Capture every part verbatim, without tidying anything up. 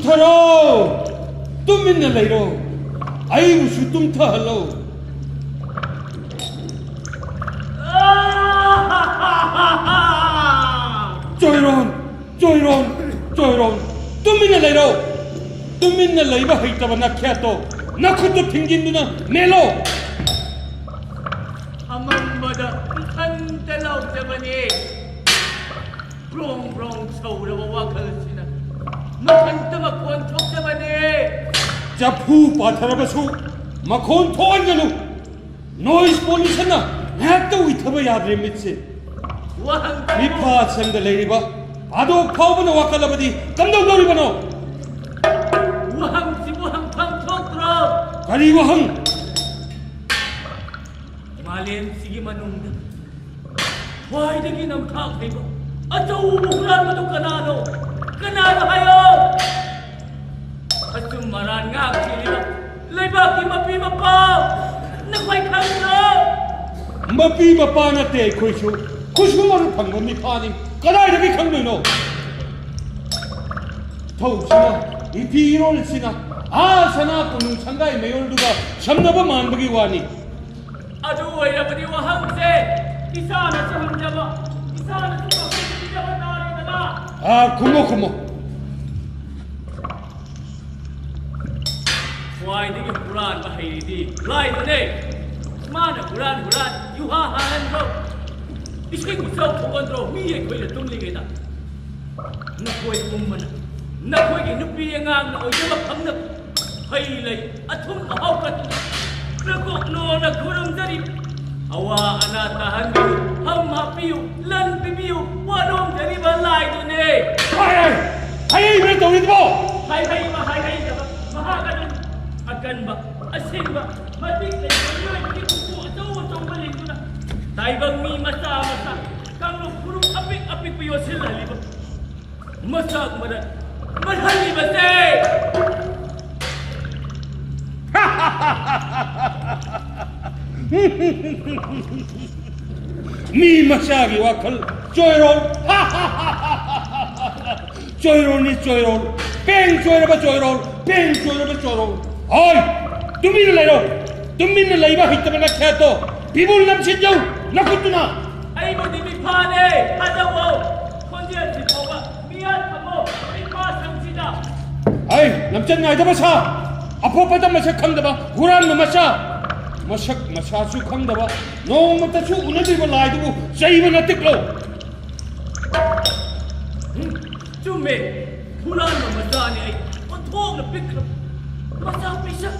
ꯈꯔꯣ! ꯇꯨꯃꯤꯟꯅ ꯂꯩꯔꯣ꯫ ꯑꯩꯕꯨꯁꯨ ꯇꯨꯝꯊꯍꯜꯂꯣ꯫ ꯆꯣꯏꯔꯣꯟ! ꯆꯣꯏꯔꯣꯟ! ꯆꯣꯏꯔꯣꯟ! ꯇꯨꯃꯤꯟꯅ ꯂꯩꯔꯣ꯫ ꯇꯨꯃꯤꯟꯅ ꯂꯩꯕ ꯍꯩꯇꯕ ꯅꯈ꯭ꯌꯥꯠꯇꯣ ꯅꯈꯨꯠꯇꯨ ꯊꯤꯡꯖꯤꯟꯗꯨꯅ ꯃꯦꯜꯂꯣ꯫ ꯑꯃꯝꯕꯗ ꯏꯊꯟꯇ ꯂꯥꯎꯖꯕꯅꯦ꯫ ꯕ꯭ꯔꯣꯡ ꯕ꯭ꯔꯣꯡ ꯁꯧꯔꯕ ꯋꯥꯈꯜꯁꯤꯅ ꯃꯊꯟꯇ ꯃꯈꯣꯟ ꯊꯣꯛꯇꯕꯅꯦ꯫ ꯆꯐꯨ ꯄꯥꯊꯔꯕꯁꯨ ꯃꯈꯣꯟ ꯊꯣꯛꯍꯟꯒꯅꯨ꯫ Noise pollutionꯅ ꯉꯥꯏꯍꯥꯛꯇ ꯎꯏꯊꯕ ꯌꯥꯗ꯭ꯔꯦ ꯃꯤꯠꯁꯦ꯫ ꯋꯥꯍꯪ ꯃꯤꯐꯥ ꯁꯪꯗ ꯂꯩꯔꯤꯕ ꯄꯥꯗꯣꯛ ꯐꯥꯎꯕꯅ ꯋꯥꯀꯠꯂꯕꯗꯤ ꯀꯝꯗꯧꯗꯧꯔꯤꯕꯅꯣ? ꯋꯥꯍꯪꯁꯤꯕꯨ ꯍꯪꯐꯝ ꯊꯣꯛꯇ꯭ꯔꯣ? ꯀꯔꯤ ꯋꯥꯍꯪ? ꯃꯥꯂꯦꯝꯁꯤꯒꯤ ꯃꯅꯨꯡꯗ ꯈ꯭ꯋꯥꯏꯗꯒꯤ ꯅꯝꯊꯥꯛ ꯍꯩꯕ ꯑꯆꯧꯕ ꯍꯨꯔꯥꯟꯕꯗꯨ ꯀꯅꯥꯅꯣ? ꯀꯅꯥꯅꯣ ꯍꯥꯏꯌꯣ? ꯑꯆꯨꯝ ꯑꯔꯥꯟ ꯉꯥꯛ ꯊꯤꯔꯤꯕ ꯂꯩꯕꯥꯛꯀꯤ ꯃꯄꯤ ꯃꯄꯥ ꯅꯈꯣꯏ ꯈꯪꯗ꯭ꯔꯣ? ꯃꯄꯤ ꯃꯄꯥ ꯅꯠꯇꯦ ꯑꯩꯈꯣꯏꯁꯨ, ꯈꯨꯠꯁꯨ ꯃꯔꯨ ꯐꯪꯕ ꯃꯤꯐꯥꯅꯤ, ꯀꯗꯥꯏꯗꯒꯤ ꯈꯪꯗꯣꯏꯅꯣ? ꯊꯧꯁꯤꯅ, ꯏꯐꯤ ꯏꯔꯣꯜꯁꯤꯅ ꯑꯥ ꯁꯅꯥ ꯀꯣꯅꯨꯡ ꯁꯪꯒꯥꯏ ꯃꯌꯣꯜꯗꯨꯒ ꯁꯝꯅꯕ ꯃꯥꯟꯕꯒꯤ ꯋꯥꯅꯤ꯫ ꯑꯗꯨ ꯑꯣꯏꯔꯕꯗꯤ ꯋꯥꯍꯪꯁꯦ ꯏꯁꯥꯅꯁꯨ ꯍꯪꯖꯕ, ꯏꯁꯥꯅꯁꯨ ꯄꯥꯎꯈꯨꯝ ꯄꯤꯖꯕ ꯇꯥꯔꯦꯗꯅ꯫ ꯑꯥ, ꯈꯨꯝꯃꯣ, ꯈꯨꯝꯃꯣ꯫ ꯈ꯭ꯋꯥꯏꯗꯒꯤ ꯍꯨꯔꯥꯟꯕ ꯍꯩꯔꯤꯗꯤ ꯂꯥꯏꯗꯨꯅꯦ꯫ ꯃꯥꯅ ꯍꯨꯔꯥꯟ ꯍꯨꯔꯥꯟ ꯌꯨꯍꯥ ꯍꯥꯍꯟꯗ꯭ꯔꯣ? ꯏꯁꯤꯡ ꯏꯆꯥꯎ ꯊꯣꯛꯍꯟꯗ꯭ꯔꯣ ꯃꯤ ꯑꯩꯈꯣꯏꯅ ꯇꯨꯝꯂꯤꯉꯩꯗ? ꯅꯈꯣꯏ ꯄꯨꯝꯕꯅ ꯅꯈꯣꯏꯒꯤ ꯅꯨꯄꯤ ꯑꯉꯥꯡꯅ ꯑꯣꯏꯖꯕ ꯈꯪꯅꯕ ꯍꯩ ꯂꯩ ꯑꯊꯨꯝ ꯑꯍꯥꯎ ꯀꯠꯇꯨꯅ ꯅꯀꯣꯛ ꯅꯣꯟꯅ ꯈꯨꯔꯨꯝꯖꯔꯤ꯫ ꯑꯋꯥ ꯑꯅꯥ ꯇꯥꯍꯟꯕꯤꯌꯨ, ꯐꯝ ꯍꯥꯞꯄꯤꯌꯨ, ꯂꯟ ꯄꯤꯕꯤꯌꯨ, ꯋꯥꯅꯣꯝꯖꯔꯤꯕ ꯂꯥꯏꯗꯨꯅꯦ꯫ ꯍꯥꯏ, ꯍꯥꯏ, ꯍꯥꯏꯔꯤꯕ꯭ꯔꯥ ꯇꯧꯔꯤꯗꯨꯕꯣ? ꯍꯥꯏ ꯍꯩꯕ, ꯍꯥꯏ ꯍꯩꯗꯕ, ꯃꯍꯥꯛ ꯑꯗꯨꯝ ꯑꯀꯟꯕ, ꯑꯁꯤꯡꯕ, ꯃꯇꯤꯛ ꯂꯩꯕ ꯃꯤꯑꯣꯏꯕꯒꯤ ꯎꯄꯨ ꯑꯆꯧ ꯑꯆꯧꯕ ꯂꯤꯡꯗꯨꯅ ꯇꯥꯏꯕꯪ ꯃꯤ ꯃꯆꯥ ꯃꯆꯥ, ꯀꯥꯡꯂꯨꯞ ꯐꯨꯔꯨꯞ ꯑꯄꯤꯛ ꯑꯄꯤꯛꯄ ꯌꯣꯠꯁꯤꯜꯍꯜꯂꯤꯕ ꯃꯆꯥꯛ ꯃꯔꯛ ꯃꯜꯍꯜꯂꯤꯕꯁꯦ꯫ ꯃꯤ ꯃꯆꯥꯒꯤ ꯋꯥꯈꯜ ꯆꯣꯏꯔꯣꯜ꯫ ꯆꯣꯏꯔꯣꯜꯅꯤ, ꯆꯣꯏꯔꯣꯜ꯫ ꯄꯦꯡ ꯆꯣꯏꯔꯕ ꯆꯣꯏꯔꯣ, ꯄꯦꯡ ꯆꯣꯏꯔꯕ ꯆꯣꯏꯔꯣ꯫ ꯍꯣꯏ, ꯇꯨꯃꯤꯟꯅ ꯂꯩꯔꯣ꯫ ꯇꯨꯃꯤꯟꯅ ꯂꯩꯕ ꯍꯩꯇꯕ ꯅꯈꯦꯠꯇꯣ ꯕꯤꯕꯨꯜ ꯅꯝꯁꯤꯟꯖꯧ ꯅꯈꯨꯠꯇꯨꯅ꯫ ꯑꯩꯕꯨꯗꯤ ꯃꯤꯐꯥꯅꯦ, ꯊꯥꯖꯧꯋꯣ꯫ ꯈꯣꯟꯖꯦꯜꯁꯤ ꯐꯥꯎꯕ ꯃꯤꯌꯥ ꯊꯝꯃꯣ, ꯃꯤꯐꯥ ꯁꯪꯁꯤꯗ꯫ ꯑꯩ ꯂꯝꯆꯠ ꯅꯥꯏꯗꯕ ꯁꯥ, ꯑꯐ ꯐꯠꯇ ꯃꯁꯛ ꯈꯪꯗꯕ ꯍꯨꯔꯥꯟꯕ ꯃꯆꯥ, ꯃꯁꯛ ꯃꯁꯥꯁꯨ ꯈꯪꯗꯕ, ꯅꯣꯡꯃꯇꯁꯨ ꯎꯅꯗ꯭ꯔꯤꯕ ꯂꯥꯏꯗꯨꯕꯨ ꯆꯩꯕ ꯅꯠꯇꯤꯛꯂꯣ꯫ ꯎꯝ, ꯆꯨꯝꯃꯦ꯫ ꯍꯨꯔꯥꯟꯕ ꯃꯆꯥꯅꯤ ꯑꯩ꯫ ꯑꯣꯟꯊꯣꯛꯅ ꯄꯤꯛꯈ꯭ꯔꯕ ꯃꯆꯥ ꯄꯤꯁꯛ꯫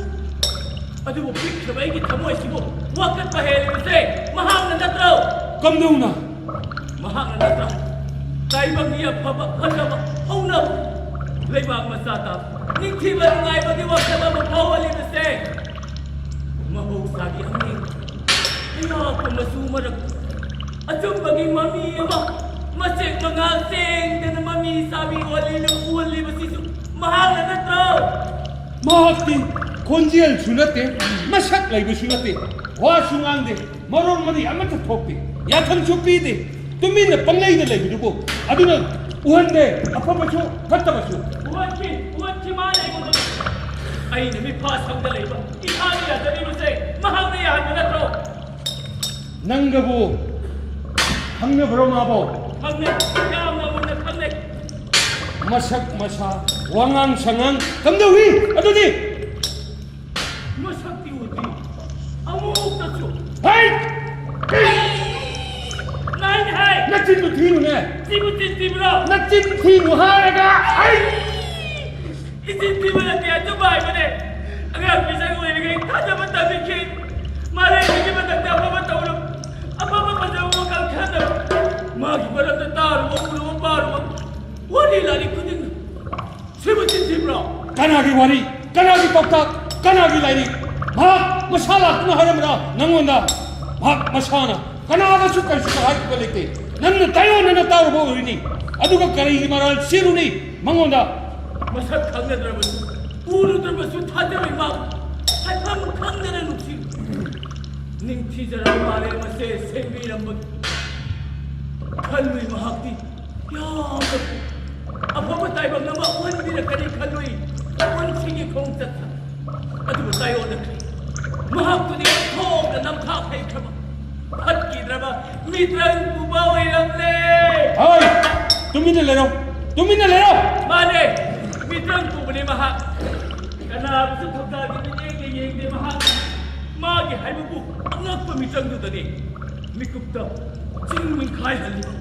ꯑꯗꯨꯕꯨ ꯄꯤꯛꯈ꯭ꯔꯕ ꯑꯩꯒꯤ ꯊꯃꯣꯏꯁꯤꯕꯨ ꯋꯥꯀꯠꯄ ꯍꯦꯜꯂꯤꯕꯁꯦ ꯃꯍꯥꯛꯅ ꯅꯠꯇ꯭ꯔꯣ? ꯀꯝꯗꯧꯅ? ꯃꯍꯥꯛꯅ ꯅꯠꯇ꯭ꯔꯣ? ꯇꯥꯏꯕꯪꯒꯤ ꯑꯐꯕ ꯐꯖꯕ ꯍꯧꯅꯕ ꯂꯩꯕꯥꯛ ꯃꯆꯥ ꯇꯥꯕ ꯅꯤꯡꯊꯤꯕ ꯅꯨꯡꯉꯥꯏꯕꯒꯤ ꯋꯥꯈꯜ ꯑꯃ ꯐꯥꯎꯍꯜꯂꯤꯕꯁꯦ꯫ ꯃꯍꯧꯁꯥꯒꯤ ꯑꯃꯦꯡ ꯂꯩꯕꯥꯛꯀꯨꯝꯕꯁꯨ ꯃꯔꯛ ꯑꯆꯨꯝꯕꯒꯤ ꯃꯃꯤ ꯑꯃ ꯃꯆꯦꯛ ꯃꯉꯥ ꯆꯦꯡꯗꯅ ꯃꯃꯤ ꯁꯥꯃꯤ ꯑꯣꯜꯂꯤꯅ ꯎꯍꯜꯂꯤꯕꯁꯤꯁꯨ ꯃꯍꯥꯛꯅ ꯅꯠꯇ꯭ꯔꯣ? ꯃꯍꯥꯛꯇꯤ ꯈꯣꯟꯖꯦꯜꯁꯨ ꯅꯠꯇꯦ, ꯃꯁꯛ ꯂꯩꯕꯁꯨ ꯅꯠꯇꯦ, ꯋꯥꯁꯨ ꯉꯥꯡꯗꯦ, ꯃꯔꯣꯜ ꯃꯔꯤ ꯑꯃꯠꯇ ꯊꯣꯛꯇꯦ, ꯌꯥꯊꯪꯁꯨ ꯄꯤꯗꯦ, ꯇꯨꯃꯤꯟꯅ ꯄꯪꯂꯩꯗ ꯂꯩꯕꯗꯨꯕꯨ꯫ ꯑꯗꯨꯅ ꯎꯍꯟꯗꯦ ꯑꯐꯕꯁꯨ ꯐꯠꯇꯕꯁꯨ꯫ ꯎꯍꯟꯈꯤ, ꯎꯍꯟꯈꯤ ꯃꯥꯅ ꯑꯩꯉꯣꯟꯗ꯫ ꯑꯩꯅ ꯃꯤꯐꯥ ꯁꯪꯗ ꯂꯩꯕ ꯏꯁꯥꯅ ꯌꯥꯖꯔꯤꯕꯁꯦ ꯃꯍꯥꯛꯅ ꯌꯥꯍꯟꯕ ꯅꯠꯇ꯭ꯔꯣ? ꯅꯪꯒꯕꯨ ꯈꯪꯅꯕ꯭ꯔꯣ ꯃꯥꯕꯣ? ꯈꯪꯅꯩ, ꯌꯥꯝꯅ ꯃꯨꯟꯅ ꯈꯪꯅꯩ꯫ ꯃꯁꯛ ꯃꯁꯥ, ꯋꯥꯉꯥꯡ ꯁꯉꯥꯡ ꯀꯝꯗꯧꯏ ꯑꯗꯨꯗꯤ? ꯃꯁꯛꯇꯤ ꯎꯗ꯭ꯔꯤ ꯑꯃꯨꯛꯇꯁꯨ꯫ ꯍꯩ! ꯅꯥꯏꯅ ꯍꯥꯏ! ꯅꯆꯤꯟꯗꯨ ꯊꯤꯅꯨꯅꯦ! ꯁꯤꯕꯨ ꯆꯤꯟ ꯊꯤꯕ꯭ꯔꯣ? ꯅꯆꯤꯟ ꯊꯤꯅꯨ ꯍꯥꯏꯔꯒ! ꯍꯩ! ꯏꯆꯤꯟ ꯊꯤꯕ ꯅꯠꯇꯦ, ꯑꯆꯨꯝꯕ ꯍꯥꯏꯕꯅꯦ꯫ ꯑꯉꯥꯡ ꯄꯤꯁꯛ ꯑꯣꯏꯔꯤꯉꯩ ꯊꯥꯖꯕ ꯇꯝꯕꯤꯈꯤ꯫ ꯃꯥꯂꯦꯝꯁꯤꯒꯤ ꯃꯊꯛꯇ ꯑꯐꯕ ꯇꯧꯔꯨ, ꯑꯐꯕ ꯐꯖꯕ ꯋꯥꯈꯜ ꯈꯟꯅꯔꯨ꯫ ꯃꯥꯒꯤ ꯃꯔꯝꯗ ꯇꯥꯔꯨꯕ, ꯎꯔꯨꯕ, ꯄꯥꯔꯨꯕ ꯋꯥꯔꯤ ꯂꯥꯏꯔꯤꯛ ꯈꯨꯗꯤꯡꯅ ꯁꯤꯕꯨ ꯆꯤꯟ ꯊꯤꯕ꯭ꯔꯣ? ꯀꯅꯥꯒꯤ ꯋꯥꯔꯤ? ꯀꯅꯥꯒꯤ ꯄꯥꯎꯇꯥꯛ? ꯀꯅꯥꯒꯤ ꯂꯥꯏꯔꯤꯛ? ꯃꯍꯥꯛ ꯃꯁꯥ ꯂꯥꯛꯇꯨꯅ ꯍꯥꯏꯔꯝꯕ꯭ꯔꯥ ꯅꯪꯉꯣꯟꯗ? ꯃꯍꯥꯛ ꯃꯁꯥꯅ ꯀꯅꯥꯗꯁꯨ ꯀꯔꯤꯁꯨ ꯍꯥꯏꯈꯤꯕ ꯂꯩꯇꯦ꯫ ꯅꯪꯅ ꯇꯥꯏꯑꯣꯟꯅꯅ ꯇꯥꯔꯨꯕ ꯑꯣꯏꯔꯤꯅꯤ꯫ ꯑꯗꯨꯒ ꯀꯔꯤꯒꯤ ꯃꯔꯥꯜ ꯆꯦꯜꯂꯨꯅꯤ ꯃꯉꯣꯟꯗ? ꯃꯁꯛ ꯈꯪꯅꯗ꯭ꯔꯕꯁꯨ, ꯎꯔꯨꯗ꯭ꯔꯕꯁꯨ ꯊꯥꯖꯔꯣꯏ ꯃꯥꯕꯨ꯫ ꯍꯥꯏꯐꯝ ꯈꯪꯗꯅ ꯅꯨꯡꯁꯤ꯫ ꯅꯤꯡꯊꯤꯖꯔꯕ ꯃꯥꯂꯦꯝ ꯑꯁꯦ ꯁꯦꯝꯕꯤꯔꯝꯕꯒꯤ ꯈꯜꯂꯨꯏ ꯃꯍꯥꯛꯇꯤ꯫ ꯌꯥꯝꯅ ꯑꯐꯕ ꯇꯥꯏꯕꯪ ꯑꯃ ꯑꯣꯟꯕꯤꯔꯛꯀꯅꯤ ꯈꯜꯂꯨꯏ꯫ ꯄꯨꯟꯁꯤꯒꯤ ꯈꯣꯡꯆꯠꯇ ꯑꯗꯨꯕꯨ ꯇꯥꯏꯑꯣꯟꯅꯈ꯭ꯔꯦ꯫ ꯃꯍꯥꯛꯇꯨꯗꯤ ꯑꯣꯟꯊꯣꯛꯅ ꯅꯝꯊꯥꯛ ꯍꯩꯈ꯭ꯔꯕ, ꯐꯠꯈꯤꯗ꯭ꯔꯕ ꯃꯤꯇ꯭ꯔꯪ ꯄꯨꯕ ꯑꯣꯏꯔꯝꯂꯦ꯫ ꯍꯣꯏ, ꯇꯨꯃꯤꯟꯅ ꯂꯩꯔꯣ, ꯇꯨꯃꯤꯟꯅ ꯂꯩꯔꯣ꯫ ꯃꯥꯅꯦ, ꯃꯤꯇ꯭ꯔꯪ ꯄꯨꯕꯅꯦ ꯃꯍꯥꯛ꯫ ꯀꯅꯥꯕꯨꯁꯨ ꯊꯧꯗꯥꯒꯤ ꯃꯤꯠꯌꯦꯡꯗ ꯌꯦꯡꯗꯦ ꯃꯍꯥꯛ꯫ ꯃꯥꯒꯤ ꯍꯥꯏꯕꯕꯨ ꯑꯉꯛꯄ ꯃꯤꯇ꯭ꯔꯪꯗꯨꯗꯅꯤ꯫ ꯃꯤꯀꯨꯞꯇ ꯆꯤꯡ ꯅꯤꯡꯈꯥꯏꯍꯜꯂꯤꯕ,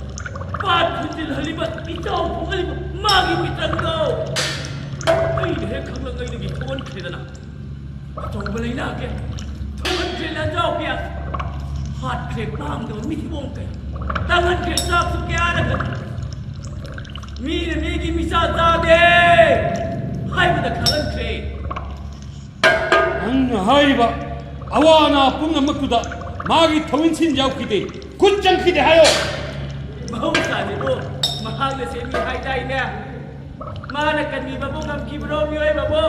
ꯄꯥꯠ ꯐꯨꯝꯖꯤꯜꯍꯜꯂꯤꯕ, ꯏꯆꯥꯎ ꯊꯣꯛꯍꯜꯂꯤꯕ ꯃꯥꯒꯤ ꯃꯤꯇ꯭ꯔꯪꯗꯣ꯫ ꯑꯩꯅ ꯍꯦꯛ ꯈꯪꯂꯛꯉꯩꯗꯒꯤ ꯊꯣꯛꯍꯟꯈ꯭ꯔꯦꯗꯅ꯫ ꯑꯆꯧꯕ ꯂꯩꯅꯥ ꯀꯌꯥ ꯊꯣꯛꯍꯟꯈ꯭ꯔꯦ, ꯂꯥꯟꯖꯥꯎ ꯀꯌꯥ ꯍꯥꯠꯈ꯭ꯔꯦ, ꯄꯥꯡꯗꯕ ꯃꯤꯊꯤꯕꯣꯡ ꯀꯌꯥ ꯇꯥꯡꯍꯟꯈ꯭ꯔꯦ, ꯆꯥꯛꯁꯨ ꯀꯌꯥꯔꯛ ꯍꯟꯈ꯭ꯔꯦ꯫ ꯃꯤꯅ ꯃꯤꯒꯤ ꯃꯤꯆꯥ ꯆꯥꯗꯦ ꯍꯥꯏꯕꯗ ꯈꯪꯍꯟꯈ꯭ꯔꯦ꯫ ꯅꯪꯅ ꯍꯥꯏꯔꯤꯕ ꯑꯋꯥ ꯑꯅꯥ ꯄꯨꯝꯅꯃꯛꯇꯨꯗ ꯃꯥꯒꯤ ꯊꯧꯏꯟꯁꯤꯟ ꯌꯥꯎꯈꯤꯗꯦ, ꯈꯨꯠ ꯆꯪꯈꯤꯗꯦ ꯍꯥꯏꯌꯣ꯫ ꯃꯍꯧꯁꯥꯅꯤꯕꯨ ꯃꯍꯥꯛꯅ ꯁꯦꯝꯃꯤ ꯍꯥꯏꯗꯥꯏꯅꯦ? ꯃꯥꯅ ꯀꯟꯕꯤꯕꯕꯨ ꯉꯝꯈꯤꯕ꯭ꯔꯣ ꯃꯤꯑꯣꯏꯕꯕꯨ?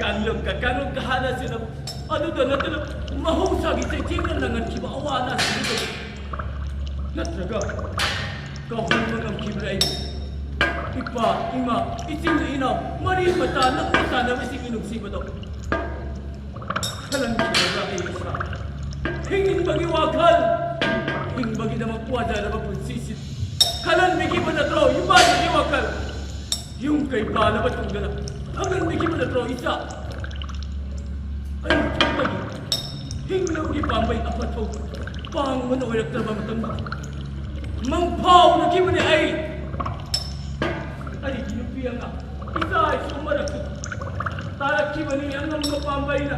ꯀꯥꯡꯂꯨꯞꯀ ꯀꯥꯡꯂꯨꯞꯀ ꯍꯥꯠꯅꯁꯤꯅ, ꯑꯗꯨꯗ ꯅꯠꯇꯅ ꯃꯍꯧꯁꯥꯒꯤ ꯆꯩꯊꯦꯡꯅ ꯅꯪꯍꯟꯈꯤꯕ ꯑꯋꯥ ꯑꯅꯥꯁꯤꯡꯗꯨꯗꯕꯨ ꯅꯠꯇ꯭ꯔꯒ ꯀꯥꯎꯍꯟꯕ ꯉꯝꯈꯤꯕ꯭ꯔꯥ ꯑꯩꯕꯨ? ꯏꯄꯥ, ꯏꯃꯥ, ꯏꯆꯤꯟ ꯏꯅꯥꯎ, ꯃꯔꯤ ꯃꯇꯥ, ꯅꯛꯅ ꯆꯥꯟꯅꯕꯁꯤꯡꯒꯤ ꯅꯨꯡꯁꯤꯕꯗꯣ ꯈꯜꯍꯟꯈꯤꯕ꯭ꯔꯥ ꯑꯩ ꯏꯁꯥ? ꯍꯤꯡꯅꯤꯡꯕꯒꯤ ꯋꯥꯈꯜ, ꯍꯤꯡꯕꯒꯤꯗꯃꯛ ꯋꯥꯖꯔꯕ ꯄꯨꯟꯁꯤꯁꯤ ꯈꯜꯍꯟꯕꯤꯈꯤꯕ ꯅꯠꯇ꯭ꯔꯣ ꯏꯃꯥꯒꯤ ꯋꯥꯈꯜ? ꯌꯨꯝ ꯀꯩ ꯄꯥꯜꯂꯕ ꯇꯨꯡꯗꯅ ꯐꯪꯍꯟꯕꯤꯈꯤꯕ ꯅꯠꯇ꯭ꯔꯣ ꯏꯆꯥ? ꯑꯩ ꯆꯨꯞꯄꯒꯤ ꯍꯤꯡꯅꯕꯒꯤ ꯄꯥꯝꯕꯩ ꯑꯐꯊꯧ ꯄꯥꯡꯕꯅ ꯑꯣꯏꯔꯛꯇ꯭ꯔꯕ ꯃꯇꯝꯗ ꯃꯪꯐꯥꯎꯅꯈꯤꯕꯅꯤ ꯑꯩ꯫ ꯑꯩꯒꯤ ꯅꯨꯄꯤ ꯑꯉꯥꯡ, ꯏꯆꯥ ꯏꯁꯨ ꯃꯔꯛꯇ ꯇꯥꯔꯛꯈꯤꯕꯅꯤ ꯑꯉꯝꯕ ꯄꯥꯝꯕꯩꯅ꯫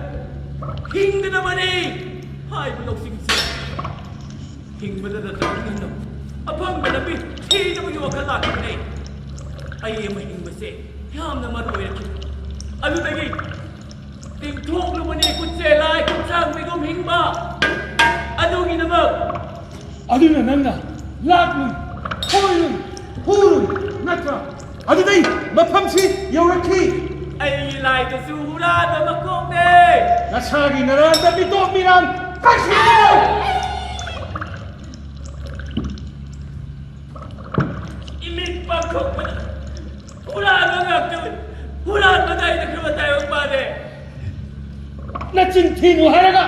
ꯍꯤꯡꯒꯗꯕꯅꯤ ꯍꯥꯏꯕ ꯂꯧꯁꯤꯡꯁꯦ꯫ ꯍꯤꯡꯕꯗ ꯅꯠꯇ꯭ꯔꯒ ꯍꯤꯡꯅꯕ ꯑꯐꯪꯕ ꯂꯝꯕꯤ ꯊꯤꯅꯕꯒꯤ ꯋꯥꯈꯜ ꯂꯥꯛꯈꯤꯕꯅꯦ꯫ ꯑꯩ ꯑꯃ ꯍꯤꯡꯕꯁꯦ ꯌꯥꯝꯅ ꯃꯔꯨ ꯑꯣꯏꯔꯛꯈꯤ꯫ ꯑꯗꯨꯗꯒꯤ ꯇꯤꯡꯊꯣꯛꯂꯨꯕꯅꯤ ꯈꯨꯠꯁꯦ ꯂꯥꯏ ꯈꯨꯠꯁꯥꯡꯕꯤꯒꯨꯝ ꯍꯤꯡꯕ꯫ ꯑꯗꯨꯒꯤꯗꯃꯛ ꯑꯗꯨꯅ ꯅꯪꯅ ꯂꯥꯛꯂꯨꯏ, ꯍꯣꯏꯔꯨꯏ, ꯍꯨꯔꯨꯏ, ꯅꯠꯇ꯭ꯔꯥ? ꯑꯗꯨꯗꯩ ꯃꯐꯝꯁꯤ ꯌꯧꯔꯛꯈꯤ꯫ ꯑꯩ ꯂꯥꯏꯗꯁꯨ ꯍꯨꯔꯥꯟꯕ ꯃꯀꯣꯛꯅꯦ꯫ ꯅꯁꯥꯒꯤ ꯅꯔꯥꯟꯗ ꯃꯤꯇꯣꯞ ꯃꯤꯔꯥꯟ ꯀꯥꯏꯁꯤꯜꯂꯦ꯫ ꯏꯃꯤꯠ ꯄꯥꯡꯊꯣꯛꯄꯗ ꯂꯥꯛꯇꯕꯅꯤ꯫ ꯍꯨꯔꯥꯟꯕꯗ ꯑꯩꯅ ꯈꯔ ꯇꯥꯏꯕꯪ ꯄꯥꯗꯦ꯫ ꯅꯆꯤꯟ ꯊꯤꯅꯨ ꯍꯥꯏꯔꯒ꯫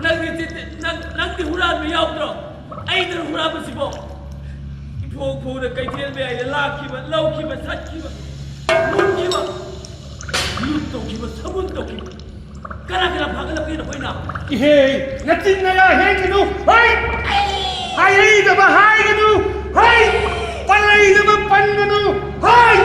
ꯅꯪꯗꯤ ꯆꯤꯟ-, ꯅꯪ, ꯅꯪꯗꯤ ꯍꯨꯔꯥꯟꯕ ꯌꯥꯎꯗ꯭ꯔꯣ? ꯑꯩꯅ ꯍꯨꯔꯥꯟꯕꯁꯤꯕꯣ? ꯏꯐꯣꯡ ꯐꯣꯡꯅ ꯀꯩꯊꯦꯜ ꯃꯌꯥꯏꯗ ꯂꯥꯛꯈꯤꯕ, ꯂꯧꯈꯤꯕ, ꯁꯠꯈꯤꯕ, ꯃꯨꯟꯈꯤꯕ, ꯂꯨꯠ ꯇꯧꯈꯤꯕ, ꯁꯃꯨꯟ ꯇꯧꯈꯤꯕ꯫ ꯀꯅꯥ ꯀꯅꯥ ꯐꯥꯒꯠꯂꯛꯀꯦ ꯅꯈꯣꯏꯅ? ꯏꯍꯦ, ꯅꯆꯤꯟ ꯅꯌꯥ ꯍꯦꯟꯒꯅꯨ꯫ ꯍꯩ! ꯍꯥꯏꯍꯩꯗꯕ ꯍꯥꯏꯒꯅꯨ꯫ ꯍꯩ! ꯄꯜꯂꯩꯗꯕ ꯄꯟꯒꯅꯨ꯫ ꯍꯩ!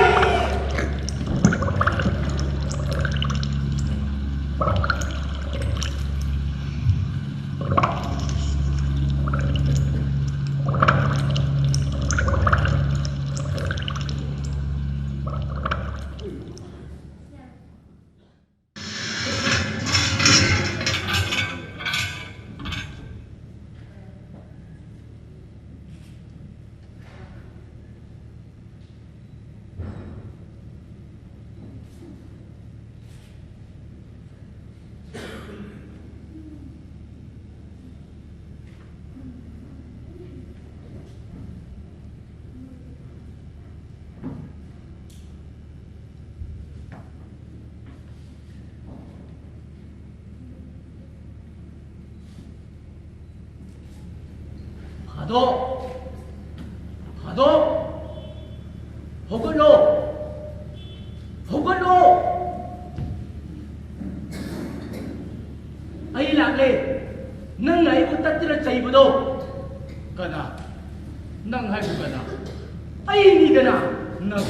ꯐꯥꯗꯣ! ꯐꯥꯗꯣ! ꯍꯧꯒꯠꯂꯣ! ꯍꯧꯒꯠꯂꯣ! ꯑꯩ ꯂꯥꯛꯂꯦ꯫ ꯅꯪꯅ ꯑꯩꯕꯨ ꯇꯠꯇꯅ ꯆꯩꯕꯗꯣ꯫ ꯀꯅꯥ? ꯅꯪ ꯍꯥꯏꯕꯨ ꯀꯅꯥ? ꯑꯩꯅꯤꯗꯅ꯫ ꯅꯪ,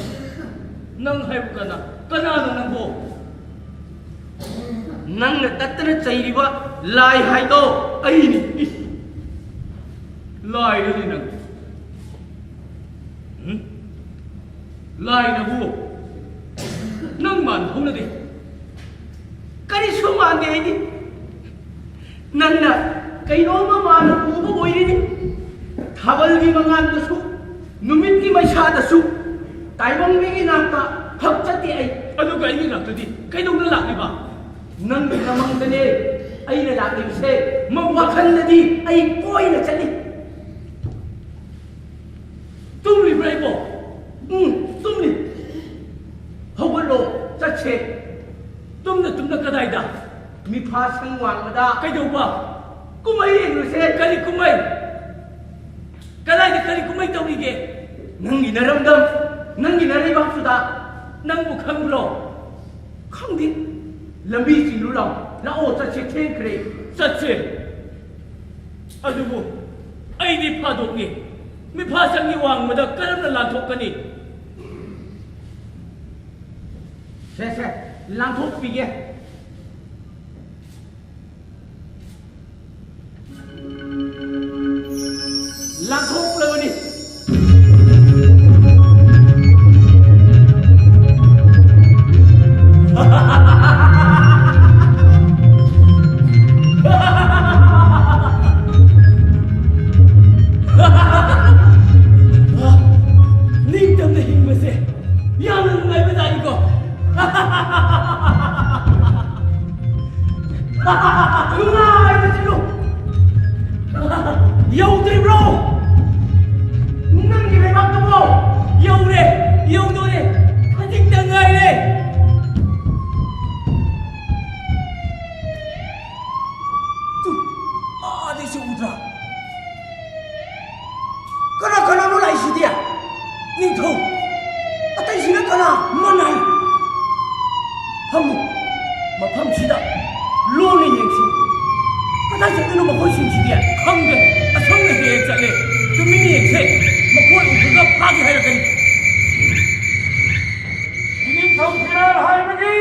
ꯅꯪ ꯍꯥꯏꯕꯨ ꯀꯅꯥ? ꯀꯅꯥꯅꯣ ꯅꯪꯕꯨ? ꯅꯪꯅ ꯇꯠꯇꯅ ꯆꯩꯔꯤꯕ ꯂꯥꯏ ꯍꯥꯏꯗꯣ ꯑꯩꯅꯤ꯫ ꯏꯁ! ꯂꯥꯏꯔꯅꯤ ꯅꯪ꯫ ꯎꯝ? ꯂꯥꯏꯅꯕꯨ ꯅꯪ ꯃꯥꯟꯕ ꯍꯧꯅꯗꯦ꯫ ꯀꯔꯤꯁꯨ ꯃꯥꯟꯗꯦ ꯑꯩꯗꯤ꯫ ꯅꯪꯅ ꯀꯩꯅꯣꯝꯃ ꯃꯥꯟꯅ ꯎꯕ ꯑꯣꯏꯔꯤꯅꯤ꯫ ꯊꯥꯕꯜꯒꯤ ꯃꯉꯥꯜꯗꯁꯨ, ꯅꯨꯃꯤꯠꯀꯤ ꯃꯩꯁꯥꯗꯁꯨ ꯇꯥꯏꯕꯪ ꯃꯤꯒꯤ ꯅꯥꯛꯇ ꯐꯛ ꯆꯠꯇꯦ ꯑꯩ꯫ ꯑꯗꯨꯒ ꯑꯩꯒꯤ ꯅꯥꯛꯇꯗꯤ ꯀꯩꯗꯧꯅ ꯂꯥꯛꯂꯤꯕ? ꯅꯪꯒꯤ ꯅꯃꯪꯗꯅꯦ ꯑꯩꯅ ꯂꯥꯛꯂꯤꯕꯁꯦ꯫ ꯃꯪ ꯋꯥꯈꯜꯗꯗꯤ ꯑꯩ ꯀꯣꯏꯅ ꯆꯠꯂꯤ꯫ ꯇꯨꯝꯂꯤꯕ꯭ꯔꯥ ꯑꯩꯕꯣ? ꯀꯩꯗꯧꯕ? ꯀꯨꯝꯍꯩ ꯌꯦꯡꯂꯨꯁꯦ꯫ ꯀꯔꯤ ꯀꯨꯝꯍꯩ? ꯀꯗꯥꯏꯗ ꯀꯔꯤ ꯀꯨꯝꯍꯩ ꯇꯧꯔꯤꯒꯦ? ꯅꯪꯒꯤ ꯅꯔꯝꯗꯝ, ꯅꯪꯒꯤ ꯅꯔꯩꯕꯥꯛꯇꯨꯗ ꯅꯪꯕꯨ ꯈꯪꯕ꯭ꯔꯣ? ꯈꯪꯗꯦ꯫ ꯂꯝꯕꯤ ꯆꯤꯡꯂꯨ ꯂꯥꯎ꯫ ꯂꯥꯛꯑꯣ, ꯆꯠꯁꯦ, ꯊꯦꯡꯈ꯭ꯔꯦ꯫ ꯆꯠꯁꯦ꯫ ꯑꯗꯨꯕꯨ ꯑꯩꯗꯤ ꯐꯥꯗꯣꯛꯅꯤ꯫ ꯃꯤꯐꯥꯁꯪꯒꯤ ꯋꯥꯡꯃꯗ ꯀꯔꯝꯅ ꯂꯥꯟꯊꯣꯛꯀꯅꯤ? ꯁꯦ, ꯁꯦ, ꯂꯥꯟꯊꯣꯛꯄꯤꯒꯦ꯫ ꯂꯥꯟꯊꯣꯛꯂꯕꯅꯤ꯫ ꯅꯤꯡꯇꯝꯅ ꯍꯤꯡꯕꯁꯦ ꯌꯥꯝꯅ ꯅꯨꯡꯉꯥꯏꯕꯖꯥꯠꯅꯤꯀꯣ꯫ ꯅꯨꯡꯉꯥꯏꯕꯁꯤꯕꯨ ꯌꯧꯗ꯭ꯔꯤꯕ꯭ꯔꯣ? ꯅꯪꯒꯤ ꯂꯩꯕꯥꯛꯇꯨꯕꯣ? ꯌꯧꯔꯦ, ꯌꯧꯗꯣꯔꯦ, ꯈꯖꯤꯛꯇ ꯉꯥꯏꯔꯦ꯫ ꯇꯨ, ꯑꯥꯗꯩꯁꯨ ꯎꯗ꯭ꯔꯥ? ꯀꯅꯥ ꯀꯅꯥꯅꯣ ꯂꯥꯛꯏꯁꯤꯗꯤ? ꯅꯤꯡꯊꯧ, ꯑꯇꯩꯁꯤꯅ ꯀꯅꯥ? ꯃꯅꯥꯏ꯫ ꯐꯝꯃꯨ, ꯃꯐꯝꯁꯤꯗ ꯂꯣꯟꯅ ꯌꯦꯡꯁꯤ꯫ ꯀꯗꯥꯏ ꯆꯠꯂꯤꯅꯣ ꯃꯈꯣꯏꯁꯤꯡꯁꯤꯗꯤ? ꯈꯪꯗꯦ, ꯑꯁꯣꯝꯗ ꯍꯦꯛ ꯍꯦꯛ ꯆꯠꯂꯦ꯫ ꯇꯨꯃꯤꯟꯅ ꯌꯦꯡꯁꯦ, ꯃꯈꯣꯏ ꯎꯕꯒ ꯐꯥꯒꯦ ꯍꯥꯏꯔꯛꯀꯅꯤ꯫ ꯏꯅꯤꯡꯊꯧ ꯐꯤꯔꯥꯜ ꯍꯥꯏꯕꯒꯤ!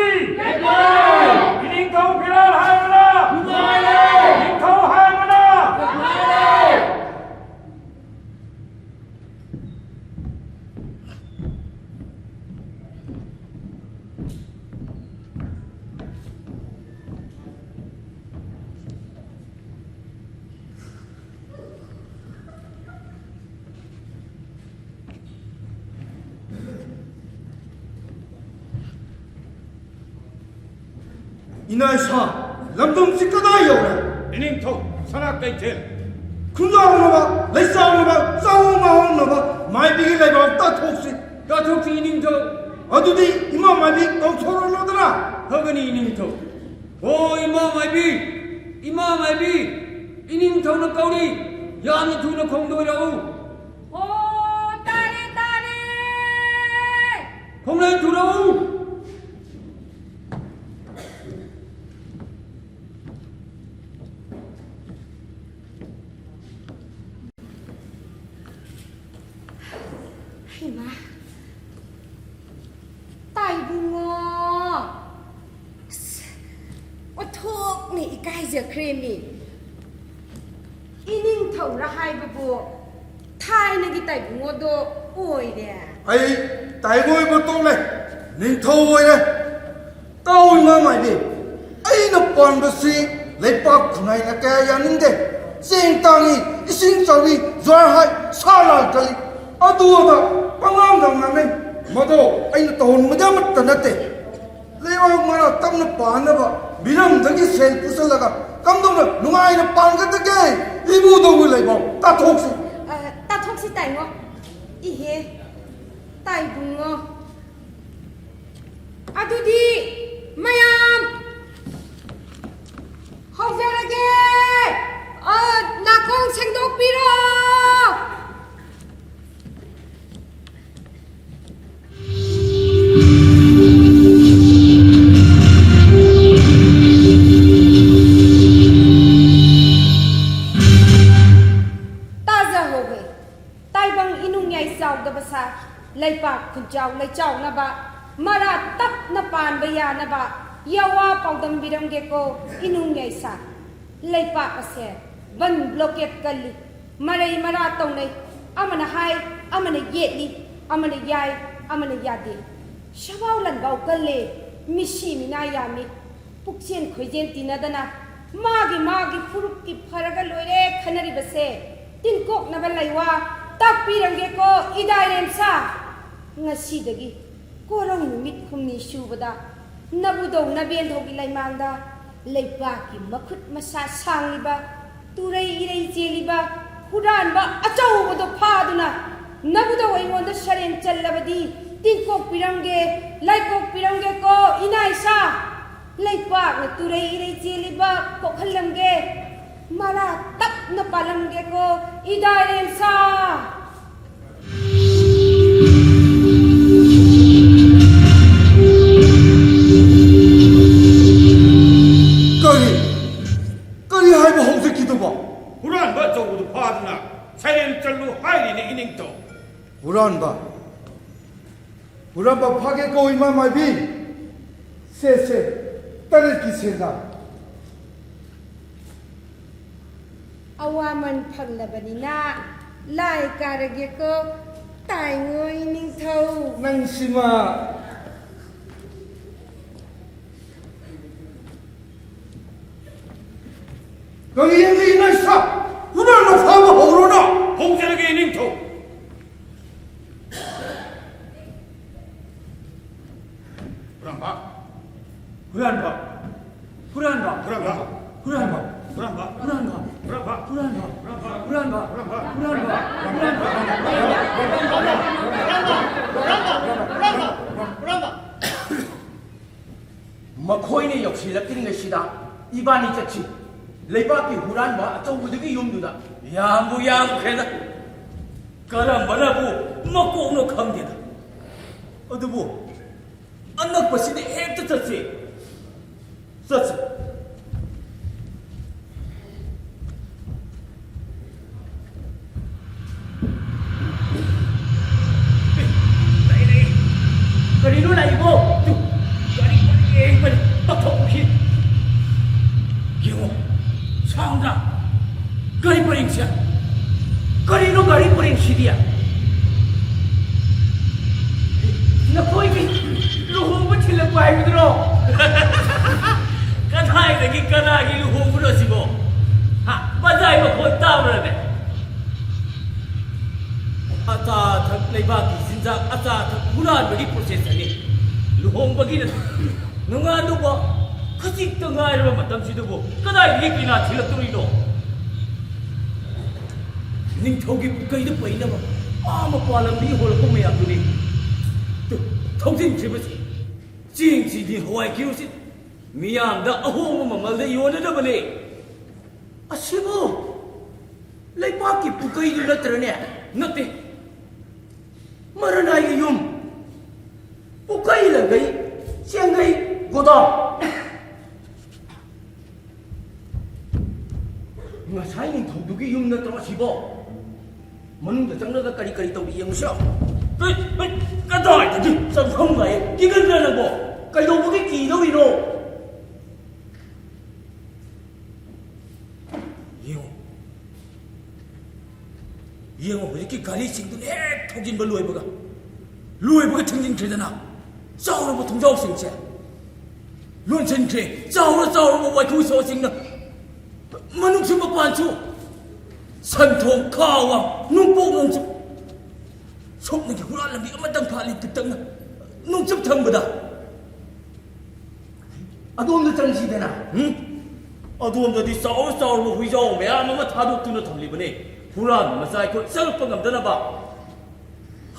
ꯏꯅꯤꯡꯊꯧ ꯐꯤꯔꯥꯜ ꯍꯥꯏꯕꯅ! ꯏꯅꯤꯡꯊꯧ ꯍꯥꯏꯕꯅ! ꯏꯅꯥ ꯏꯁꯥ, ꯂꯝꯗꯝꯁꯤ ꯀꯗꯥꯏ ꯌꯧꯔꯦ? ꯏꯅꯤꯡꯊꯧ, ꯁꯅꯥ ꯀꯩꯊꯦꯜ꯫ ꯈꯨꯟꯖꯥꯎꯅꯕ, ꯂꯩꯆꯥꯎꯅꯕ, ꯆꯥꯎ ꯉꯥꯍꯧꯅꯕ ꯃꯥꯏꯕꯤꯒꯤ ꯂꯩꯕꯥꯛ ꯇꯥꯊꯣꯛꯁꯤ꯫ ꯇꯥꯊꯣꯛꯁꯤ ꯏꯅꯤꯡꯊꯧ꯫ ꯑꯗꯨꯗꯤ ꯏꯃꯥ ꯃꯥꯏꯕꯤ ꯀꯧꯊꯣꯔꯛꯂꯣꯗꯅ꯫ ꯐꯒꯅꯤ ꯏꯅꯤꯡꯊꯧ꯫ ꯍꯣ ꯏꯃꯥ ꯃꯥꯏꯕꯤ, ꯏꯃꯥ ꯃꯥꯏꯕꯤ, ꯏꯅꯤꯡꯊꯧꯅ ꯀꯧꯔꯤ, ꯌꯥꯝꯅ ꯊꯨꯅ ꯈꯣꯡꯗꯣꯏꯔꯛꯎ꯫ ꯑꯣ, ꯇꯥꯔꯦ, ꯇꯥꯔꯦ꯫ ꯈꯣꯡꯂꯩ ꯊꯨꯔꯛꯎ꯫ ꯍꯩꯃꯥ, ꯇꯥꯏꯕꯨꯡꯉꯣ꯫ ꯑꯁ, ꯑꯣꯟꯊꯣꯛꯅ ꯏꯀꯥꯏꯖꯈ꯭ꯔꯦꯃꯤ꯫ ꯏꯅꯤꯡꯊꯧꯔ ꯍꯥꯏꯕꯕꯨ ꯊꯥꯏꯅꯒꯤ ꯇꯥꯏꯕꯨꯡꯉꯣꯗꯣ ꯑꯣꯏꯔꯦ꯫ ꯑꯩ ꯇꯥꯏꯕꯣꯏꯕ ꯇꯣꯛꯂꯦ, ꯅꯤꯡꯊꯧ ꯑꯣꯏꯔꯦ꯫ ꯇꯥꯎ ꯏꯃꯥ ꯃꯥꯏꯕꯤ, ꯑꯩꯅ ꯄꯥꯟꯕꯁꯤ ꯂꯩꯄꯥꯛ ꯈꯨꯟꯅꯥꯏꯅ ꯀꯌꯥ ꯌꯥꯅꯤꯡꯗꯦ꯫ ꯆꯦꯡ ꯇꯥꯡꯏ, ꯏꯁꯤꯡ ꯆꯥꯎꯏ, ꯖ꯭ꯋꯥꯔ ꯍꯥꯏ, ꯁꯥ ꯂꯥꯟ ꯀꯜꯂꯤ, ꯑꯗꯨ ꯑꯗꯥ ꯄꯉꯥꯡꯗ ꯉꯥꯡꯅꯩ꯫ ꯃꯗꯣ ꯑꯩꯅ ꯇꯧꯍꯟꯕꯗꯤ ꯑꯃꯠꯇ ꯅꯠꯇꯦ꯫ ꯂꯩꯕꯥꯛ ꯃꯔꯥ ꯇꯞꯅ ꯄꯥꯟꯅꯕ ꯃꯤꯔꯝꯗꯒꯤ ꯁꯦꯜ ꯄꯨꯁꯜꯂꯒ ꯀꯝꯗꯧꯅ ꯅꯨꯡꯉꯥꯏꯅ ꯄꯥꯟꯒꯗꯒꯦ? ꯏꯕꯨꯙꯧꯒꯤ ꯂꯩꯕꯥꯛ ꯇꯥꯊꯣꯛꯁꯤ꯫ ꯑ, ꯇꯥꯊꯣꯛꯁꯤ ꯇꯥꯏꯉꯣ꯫ ꯏꯍꯦ, ꯇꯥꯏꯕꯨꯡꯉꯣ꯫ ꯑꯗꯨꯗꯤ ꯃꯌꯥꯝ ꯍꯧꯖꯔꯒꯦ꯫ ꯑ, ꯅꯥꯀꯣꯡ ꯁꯦꯡꯗꯣꯛꯄꯤꯔꯣ꯫ ꯇꯥꯖꯍꯧꯋꯦ꯫ ꯇꯥꯏꯕꯪ ꯏꯅꯨꯡ ꯌꯥꯏ ꯆꯥꯎꯗꯕ ꯁꯥ, ꯂꯩꯄꯥꯛ ꯈꯨꯟꯖꯥꯎ ꯂꯩꯆꯥꯎꯅꯕ, ꯃꯔꯥ ꯇꯞꯅ ꯄꯥꯟꯕ ꯌꯥꯅꯕ ꯌꯥꯋꯥ ꯄꯥꯎꯗꯝꯕꯤꯔꯝꯒꯦꯀꯣ ꯏꯅꯨꯡ ꯌꯥꯏ ꯁꯥ꯫ ꯂꯩꯄꯥꯛ ꯑꯁꯦ ꯕꯟ ꯕ꯭ꯂꯣꯀꯦꯠ ꯀꯜꯂꯤ, ꯃꯔꯩ ꯃꯔꯥ ꯇꯧꯅꯩ, ꯑꯃꯅ ꯍꯥꯏ, ꯑꯃꯅ ꯌꯦꯠꯂꯤ, ꯑꯃꯅ ꯌꯥꯏ, ꯑꯃꯅ ꯌꯥꯗꯦ꯫ ꯁꯕꯥꯎ ꯂꯟꯕꯥꯎ ꯀꯜꯂꯦ, ꯃꯤꯁꯤ ꯃꯤꯅꯥ ꯌꯥꯝꯃꯤ꯫ ꯄꯨꯛꯆꯦꯟ ꯈꯣꯏꯖꯦꯟ ꯇꯤꯟꯅꯗꯅ ꯃꯥꯒꯤ ꯃꯥꯒꯤ ꯐꯨꯔꯨꯞꯀꯤ ꯐꯔꯒ ꯂꯣꯏꯔꯦ ꯈꯟꯅꯔꯤꯕꯁꯦ ꯇꯤꯟꯀꯣꯛꯅꯕ ꯂꯩꯋꯥ ꯇꯥꯛꯄꯤꯔꯝꯒꯦꯀꯣ ꯏꯗꯥꯏꯔꯦꯝꯁꯥ꯫ ꯉꯁꯤꯗꯒꯤ ꯀꯣꯔꯧ ꯅꯨꯃꯤꯠ ꯍꯨꯝꯅꯤ ꯁꯨꯕꯗ ꯅꯕꯨꯙꯧ ꯅꯕꯦꯟꯙꯧꯒꯤ ꯂꯩꯃꯥꯡꯗ ꯂꯩꯄꯥꯛꯀꯤ ꯃꯈꯨꯠ ꯃꯁꯥ ꯁꯥꯡꯂꯤꯕ, ꯇꯨꯔꯩ ꯏꯔꯩ ꯆꯦꯜꯂꯤꯕ ꯍꯨꯔꯥꯟꯕ ꯑꯆꯧꯕꯗꯣ ꯐꯥꯗꯨꯅ ꯅꯕꯨꯙꯧ ꯑꯩꯉꯣꯟꯗ ꯁꯔꯦꯟ ꯆꯜꯂꯕꯗꯤ ꯇꯤꯟꯀꯣꯛꯄꯤꯔꯝꯒꯦ, ꯂꯥꯏꯀꯣꯛꯄꯤꯔꯝꯒꯦꯀꯣ ꯏꯅꯥ ꯏꯁꯥ꯫ ꯂꯩꯄꯥꯛꯅ ꯇꯨꯔꯩ ꯏꯔꯩ ꯆꯦꯜꯂꯤꯕ ꯀꯣꯛꯍꯜꯂꯝꯒꯦ꯫ ꯃꯔꯥ ꯇꯞꯅ ꯄꯥꯜꯂꯝꯒꯦꯀꯣ, ꯏꯗꯥ ꯏꯔꯦꯟꯁꯥ꯫ ꯀꯔꯤ? ꯀꯔꯤ ꯍꯥꯏꯕ ꯍꯧꯖꯤꯛꯀꯤꯗꯨꯕꯣ? ꯍꯨꯔꯥꯟꯕ ꯑꯆꯧꯕꯗꯨ ꯐꯥꯗꯨꯅ ꯁꯩꯔꯦꯡ ꯆꯜꯂꯨ ꯍꯥꯏꯔꯤꯅꯦ, ꯏꯅꯤꯡꯊꯧ꯫ ꯍꯨꯔꯥꯟꯕ? ꯍꯨꯔꯥꯟꯕ ꯐꯥꯒꯦ ꯀꯧꯏ, ꯏꯃꯥ ꯃꯥꯏꯕꯤ꯫ ꯁꯦ, ꯁꯦ, ꯇꯔꯦꯠꯀꯤ ꯁꯦꯟꯗꯥ꯫ ꯑꯋꯥꯃꯟ ꯐꯪꯂꯕꯅꯤꯅ ꯂꯥꯏ ꯀꯥꯔꯒꯦꯀꯣ, ꯇꯥꯏꯉꯣ ꯏꯅꯤꯡꯊꯧ꯫ ꯅꯪꯁꯤꯃ꯫ ꯀꯔꯤ ꯌꯦꯡꯂꯤ ꯅꯣꯏ ꯁꯥ? ꯍꯨꯔꯥꯟꯕ ꯐꯥꯕ ꯍꯧꯔꯣꯅ! ꯍꯧꯖꯔꯒꯦ, ꯏꯅꯤꯡꯊꯧ꯫ ꯍꯨꯔꯥꯟꯕ! ꯍꯨꯔꯥꯟꯕ! ꯍꯨꯔꯥꯟꯕ! ꯃꯈꯣꯏꯅ ꯌꯧꯁꯤꯜꯂꯛꯇ꯭ꯔꯤꯉꯩꯁꯤꯗ ꯏꯕꯥꯅꯤ ꯆꯠꯁꯤ꯫ ꯂꯩꯕꯥꯛꯀꯤ ꯍꯨꯔꯥꯟꯕ ꯑꯆꯧꯕꯗꯨꯒꯤ ꯌꯨꯝꯗꯨꯗ꯫ ꯌꯥꯝꯕꯨ ꯌꯥꯝꯈ꯭ꯔꯦꯗ꯫ ꯀꯔꯝꯕꯅꯕꯨ ꯃꯀꯣꯛꯅꯣ ꯈꯪꯗꯦꯗ꯫ ꯑꯗꯨꯕꯨ ꯑꯅꯛꯄꯁꯤꯗ ꯍꯦꯛꯇ ꯆꯠꯁꯤ꯫ ꯆꯠꯁꯤ꯫ ꯑꯦ, ꯂꯩ, ꯂꯩ꯫ ꯀꯔꯤꯅꯣ ꯂꯥꯛꯏꯕꯣ? ꯇꯨ, ꯒꯥꯔꯤ ꯄꯔꯦꯡ ꯄꯔꯦꯡ ꯄꯛꯊꯣꯛꯈꯤ꯫ ꯌꯦꯡꯉꯣ, ꯁꯥꯡꯗ꯭ꯔꯥ? ꯒꯥꯔꯤ ꯄꯔꯦꯡꯁꯦ꯫ ꯀꯔꯤꯅꯣ ꯒꯥꯔꯤ ꯄꯔꯦꯡꯁꯤꯗꯤ? ꯅꯈꯣꯏꯒꯤ ꯂꯨꯍꯣꯡꯕ ꯊꯤꯜꯂꯛꯄ ꯍꯥꯏꯕꯗꯨꯔꯣ? ꯀꯗꯥꯏꯗꯒꯤ ꯀꯅꯥꯒꯤ ꯂꯨꯍꯣꯡꯕꯅꯣ ꯁꯤꯕꯣ? ꯍꯥ? ꯕꯖꯥꯏ ꯃꯈꯣꯟ ꯇꯥꯕ꯭ꯔꯅꯦ? ꯑꯆꯥ ꯑꯊꯛ, ꯂꯩꯕꯥꯛꯀꯤ ꯆꯤꯟꯖꯥꯛ, ꯑꯆꯥ ꯑꯊꯛ ꯍꯨꯔꯥꯟꯕꯒꯤ process ꯑꯅꯤ꯫ ꯂꯨꯍꯣꯡꯕꯒꯤ ꯅꯣꯡꯉꯥꯟꯗꯧꯕ ꯈꯖꯤꯛꯇ ꯉꯥꯏꯔꯕ ꯃꯇꯝꯁꯤꯗꯕꯨ ꯀꯗꯥꯏꯗꯒꯤ ꯀꯩꯅꯥ ꯊꯤꯜꯂꯛꯇꯣꯔꯤꯅꯣ? ꯅꯤꯡꯊꯧꯒꯤ ꯄꯨꯀꯩꯗ ꯄꯩꯅꯕ ꯑꯥ ꯃꯄꯥꯟ ꯂꯝꯗꯒꯤ ꯍꯣꯜꯂꯛꯄ ꯃꯌꯥꯝꯗꯨꯅꯤ꯫ ꯇꯨ, ꯊꯧꯖꯤꯟꯈ꯭ꯔꯤꯕꯁꯤ ꯆꯦꯡꯁꯤꯅꯤ, ꯍꯋꯥꯏ ꯀꯤꯂꯣꯁꯤ꯫ ꯃꯤꯌꯥꯝꯗ ꯑꯍꯣꯡꯕ ꯃꯃꯜꯗ ꯌꯣꯟꯅꯅꯕꯅꯦ꯫ ꯑꯁꯤꯕꯨ ꯂꯩꯄꯥꯛꯀꯤ ꯄꯨꯀꯩꯗꯨ ꯅꯠꯇ꯭ꯔꯅꯦ? ꯅꯠꯇꯦ꯫ ꯃꯔꯅꯥꯏꯒꯤ ꯌꯨꯝ, ꯄꯨꯀꯩ ꯂꯪꯒꯩ, ꯆꯦꯡꯒꯩ, ꯒꯣꯗꯥꯎꯟ꯫ ꯉꯁꯥꯏ ꯅꯤꯡꯊꯧꯗꯨꯒꯤ ꯌꯨꯝ ꯅꯠꯇ꯭ꯔꯣ ꯑꯁꯤꯕꯣ? ꯃꯅꯨꯡꯗ ꯆꯪꯂꯒ ꯀꯔꯤ ꯀꯔꯤ ꯇꯧꯔꯤ ꯌꯦꯡꯉꯨꯁꯤ ꯂꯥꯎ꯫ ꯍꯩ, ꯍꯩ, ꯀꯗꯥꯏꯗꯒꯤ? ꯆꯪꯐꯝ ꯂꯥꯛꯑꯦ꯫ ꯀꯤꯒꯟꯗ꯭ꯔ ꯅꯪꯕꯣ? ꯀꯩꯗꯧꯕꯒꯤ ꯀꯤꯗꯧꯔꯤꯅꯣ? ꯌꯦꯡꯉꯨ꯫ ꯌꯦꯡꯉꯨ, ꯍꯧꯖꯤꯛꯀꯤ ꯒꯥꯔꯤꯁꯤꯡꯗꯨꯅ ꯍꯦꯛ ꯊꯧꯖꯤꯟꯕ ꯂꯣꯏꯕꯒ, ꯂꯣꯏꯕꯒ ꯊꯤꯡꯖꯤꯟꯈ꯭ꯔꯦꯗꯅ꯫ ꯆꯥꯎꯔꯕ ꯊꯣꯡꯖꯥꯎꯁꯤꯡꯁꯦ ꯂꯣꯟꯁꯤꯟꯈ꯭ꯔꯦ꯫ ꯆꯥꯎꯔ ꯆꯥꯎꯔꯕ ꯋꯥꯏꯈꯨ ꯁꯣꯁꯤꯡꯅ ꯃꯅꯨꯡꯁꯨ ꯃꯄꯥꯟꯁꯨ, ꯁꯟꯊꯣꯡ, ꯈꯥ ꯋꯥ, ꯅꯨꯡꯄꯣꯛ ꯅꯣꯡꯆꯨꯞ, ꯁꯣꯛꯅꯒꯤ ꯍꯨꯔꯥꯟ ꯂꯝꯕꯤ ꯑꯃꯇꯪ ꯐꯥꯠꯂꯤ ꯄꯤꯛꯇꯛꯅ ꯅꯣꯡꯆꯨꯞ ꯊꯪꯕꯗ꯫ ꯑꯗꯣꯝꯗ ꯆꯪꯁꯤꯗꯅ꯫ ꯎꯝ? ꯑꯗꯣꯝꯗꯗꯤ ꯆꯥꯎꯔ ꯆꯥꯎꯔꯕ ꯍꯨꯏꯖꯥꯎ ꯃꯌꯥꯝ ꯑꯃ ꯊꯥꯗꯣꯛꯇꯨꯅ ꯊꯝꯂꯤꯕꯅꯤ, ꯍꯨꯔꯥꯟꯕ ꯃꯆꯥ ꯑꯩꯈꯣꯏ ꯆꯪꯂꯛꯄ ꯉꯝꯗꯅꯕ꯫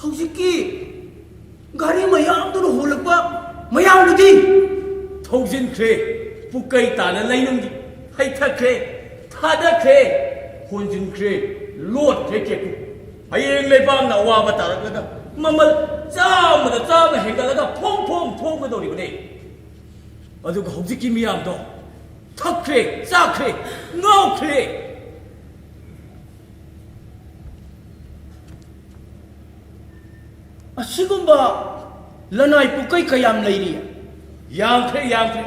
ꯍꯧꯖꯤꯛꯀꯤ ꯒꯥꯔꯤ ꯃꯌꯥꯝꯗꯨꯅ ꯍꯣꯜꯂꯛꯄ ꯃꯌꯥꯝꯗꯨꯗꯤ? ꯊꯧꯖꯤꯟꯈ꯭ꯔꯦ꯫ ꯄꯨꯀꯩ ꯇꯥꯅ ꯂꯩꯅꯨꯡꯒꯤ ꯍꯩꯊꯈ꯭ꯔꯦ, ꯊꯥꯗꯈ꯭ꯔꯦ, ꯍꯣꯟꯖꯤꯟꯈ꯭ꯔꯦ, ꯂꯣꯠꯈ꯭ꯔꯦ ꯀꯦꯀꯨ꯫ ꯍꯌꯦꯡ ꯂꯩꯕꯥꯛꯅ ꯑꯋꯥꯕ ꯇꯥꯔꯛꯂꯒ ꯃꯃꯜ ꯆꯥꯝꯃꯗ ꯆꯥꯝꯃ ꯍꯦꯟꯒꯠꯂꯒ ꯐꯣꯡ ꯐꯣꯡ ꯐꯣꯡꯒꯗꯧꯔꯤꯕꯅꯤ꯫ ꯑꯗꯨꯒ ꯍꯧꯖꯤꯛꯀꯤ ꯃꯤꯌꯥꯝꯗꯣ ꯊꯛꯈ꯭ꯔꯦ, ꯆꯥꯈ꯭ꯔꯦ, ꯉꯥꯎꯈ꯭ꯔꯦ꯫ ꯑꯁꯤꯒꯨꯝꯕ ꯂꯅꯥꯏ ꯄꯨꯀꯩ ꯀꯌꯥꯝ ꯂꯩꯔꯤ? ꯌꯥꯝꯈ꯭ꯔꯦ, ꯌꯥꯝꯈ꯭ꯔꯦ꯫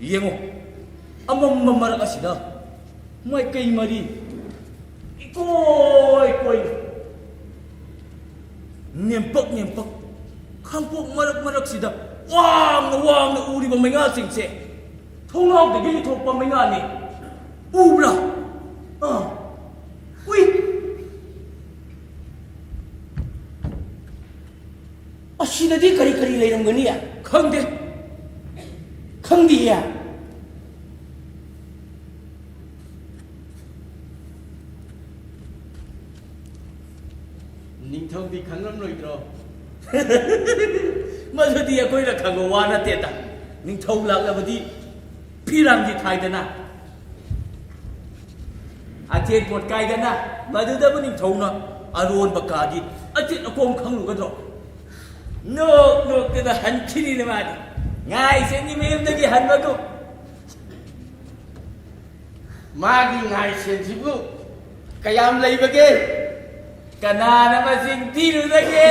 ꯌꯦꯡꯉꯣ, ꯑꯃꯝꯕ ꯃꯔꯛ ꯑꯁꯤꯗ ꯃꯥꯏꯀꯩ ꯃꯔꯤ ꯏꯀꯣꯏ ꯀꯣꯏꯅ, ꯅꯦꯝꯄꯛ ꯅꯦꯝꯄꯛ, ꯈꯥꯡꯄꯣꯛ ꯃꯔꯛ ꯃꯔꯛꯁꯤꯗ ꯋꯥꯡꯅ ꯋꯥꯡꯅ ꯎꯔꯤꯕ ꯃꯩꯉꯥꯁꯤꯡꯁꯦ ꯊꯣꯡꯅꯥꯎꯗꯒꯤ ꯂꯤꯊꯣꯛꯄ ꯃꯩꯉꯥꯅꯤ꯫ ꯎꯕ꯭ꯔꯥ? ꯑꯥ꯫ ꯎꯏ꯫ ꯑꯁꯤꯗꯗꯤ ꯀꯔꯤ ꯀꯔꯤ ꯂꯩꯔꯝꯒꯅꯤ? ꯈꯪꯗꯦ꯫ ꯈꯪꯗꯤꯌꯦ꯫ ꯅꯤꯡꯊꯧꯗꯤ ꯈꯪꯂꯝꯂꯣꯏꯗ꯭ꯔꯣ? ꯃꯗꯨꯗꯤ ꯑꯩꯈꯣꯏꯅ ꯈꯪꯕ ꯋꯥ ꯅꯠꯇꯦꯗ꯫ ꯅꯤꯡꯊꯧ ꯂꯥꯛꯂꯕꯗꯤ ꯐꯤꯔꯥꯡꯒꯤ ꯊꯥꯏꯗꯅ, ꯑꯊꯦꯟ ꯄꯣꯠ ꯀꯥꯏꯗꯅ, ꯃꯗꯨꯗꯕꯨ ꯅꯤꯡꯊꯧꯅ ꯑꯔꯣꯟꯕ ꯀꯥꯒꯤ ꯑꯆꯦꯠ ꯑꯀꯣꯝ ꯈꯪꯂꯨꯒꯗ꯭ꯔꯣ? ꯅꯣꯛ ꯅꯣꯛꯇꯅ ꯍꯟꯈꯤꯅꯤꯅ ꯃꯥꯗꯤ, ꯉꯥꯏꯁꯦꯟꯒꯤ ꯃꯌꯨꯝꯗꯒꯤ ꯍꯟꯕꯒꯨꯝ꯫ ꯃꯥꯒꯤ ꯉꯥꯏꯁꯦꯟꯁꯤꯕꯨ ꯀꯌꯥꯝ ꯂꯩꯕꯒꯦ? ꯀꯅꯥꯅ ꯃꯁꯤꯡ ꯊꯤꯔꯨꯗꯒꯦ?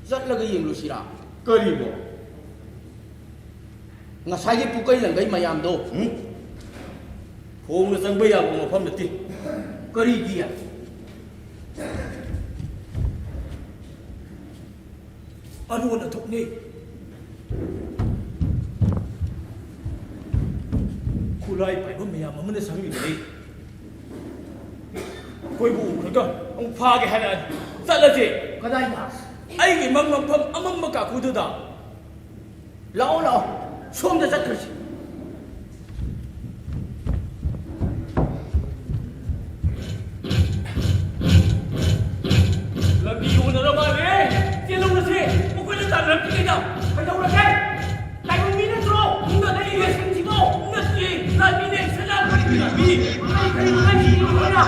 ꯆꯠꯂꯒ ꯌꯦꯡꯂꯨꯁꯤꯔꯥ? ꯀꯔꯤꯕꯣ? ꯉꯁꯥꯏꯒꯤ ꯄꯨꯀꯩ ꯂꯪꯒꯩ ꯃꯌꯥꯝꯗꯣ꯫ ꯎꯝ? ꯐꯣꯡꯅ ꯆꯪꯕ ꯌꯥꯕ ꯃꯐꯝ ꯅꯠꯇꯦ꯫ ꯀꯔꯤꯒꯤ? ꯑꯔꯣꯟ ꯑꯊꯨꯞꯅꯤ꯫ ꯈꯨꯠꯂꯥꯏ ꯄꯥꯏꯕ ꯃꯌꯥꯝ ꯑꯃꯅ ꯁꯪꯂꯤꯕꯅꯤ꯫ ꯑꯩꯈꯣꯏꯕꯨ ꯎꯈ꯭ꯔꯒ ꯑꯃꯨꯛ ꯐꯥꯒꯦ ꯍꯥꯏꯔꯛꯑꯗꯤ ꯆꯠꯂꯁꯦ꯫ ꯀꯗꯥꯏꯗ? ꯑꯩꯒꯤ ꯃꯪ ꯃꯪꯐꯝ ꯑꯃꯝꯕ ꯀꯥꯈꯨꯗꯨꯗ꯫ ꯂꯥꯛꯑꯣ, ꯂꯥꯛꯑꯣ, ꯁꯣꯝꯗ ꯆꯠꯈ꯭ꯔꯁꯤ꯫ ꯂꯝꯕꯤ ꯎꯅꯔ ꯃꯥꯜꯂꯦ꯫ ꯆꯦꯜꯍꯧꯔꯁꯦ꯫ ꯃꯈꯣꯏꯅ ꯇꯥꯟꯅꯔꯛꯇ꯭ꯔꯤꯉꯩꯗ꯫ ꯀꯩꯗꯧꯔꯒꯦ? ꯂꯥꯏꯕꯨꯡ ꯃꯤ ꯅꯠꯇ꯭ꯔꯣ? ꯅꯪꯅ ꯂꯩꯔꯤꯕ ꯁꯤꯡꯁꯤꯕꯣ? ꯅꯠꯇꯦ, ꯂꯥꯟꯃꯤꯅꯦ, ꯁꯅꯥ ꯂꯨꯄꯥꯒꯤ ꯂꯥꯟꯃꯤ꯫ ꯀꯔꯤ ꯀꯔꯤꯅꯣ ꯍꯥꯏꯁꯤꯕꯣ ꯃꯈꯣꯏꯅ?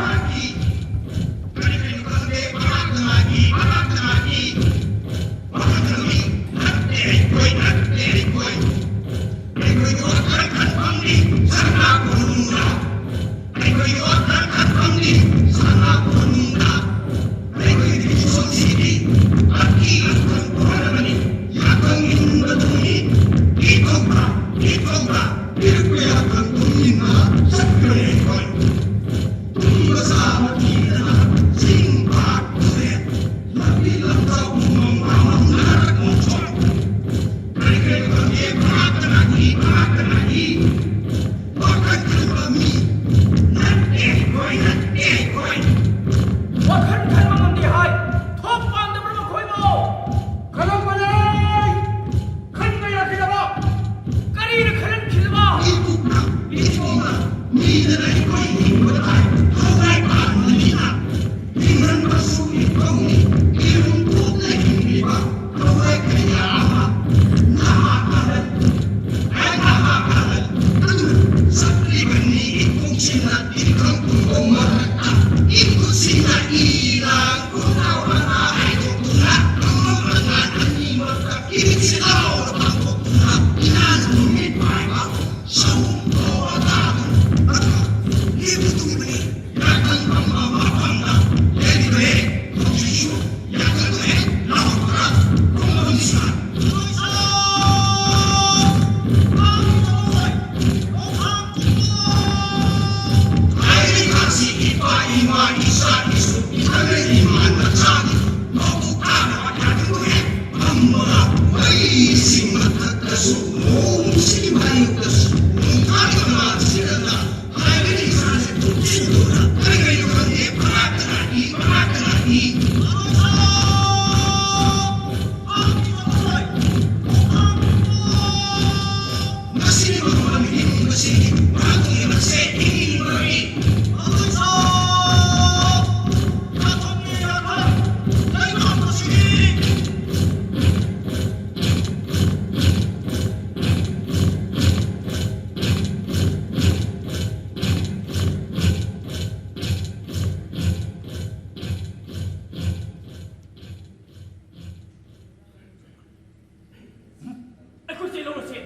ꯑꯩꯈꯣꯏ ꯆꯦꯜꯍꯧꯔꯁꯤ꯫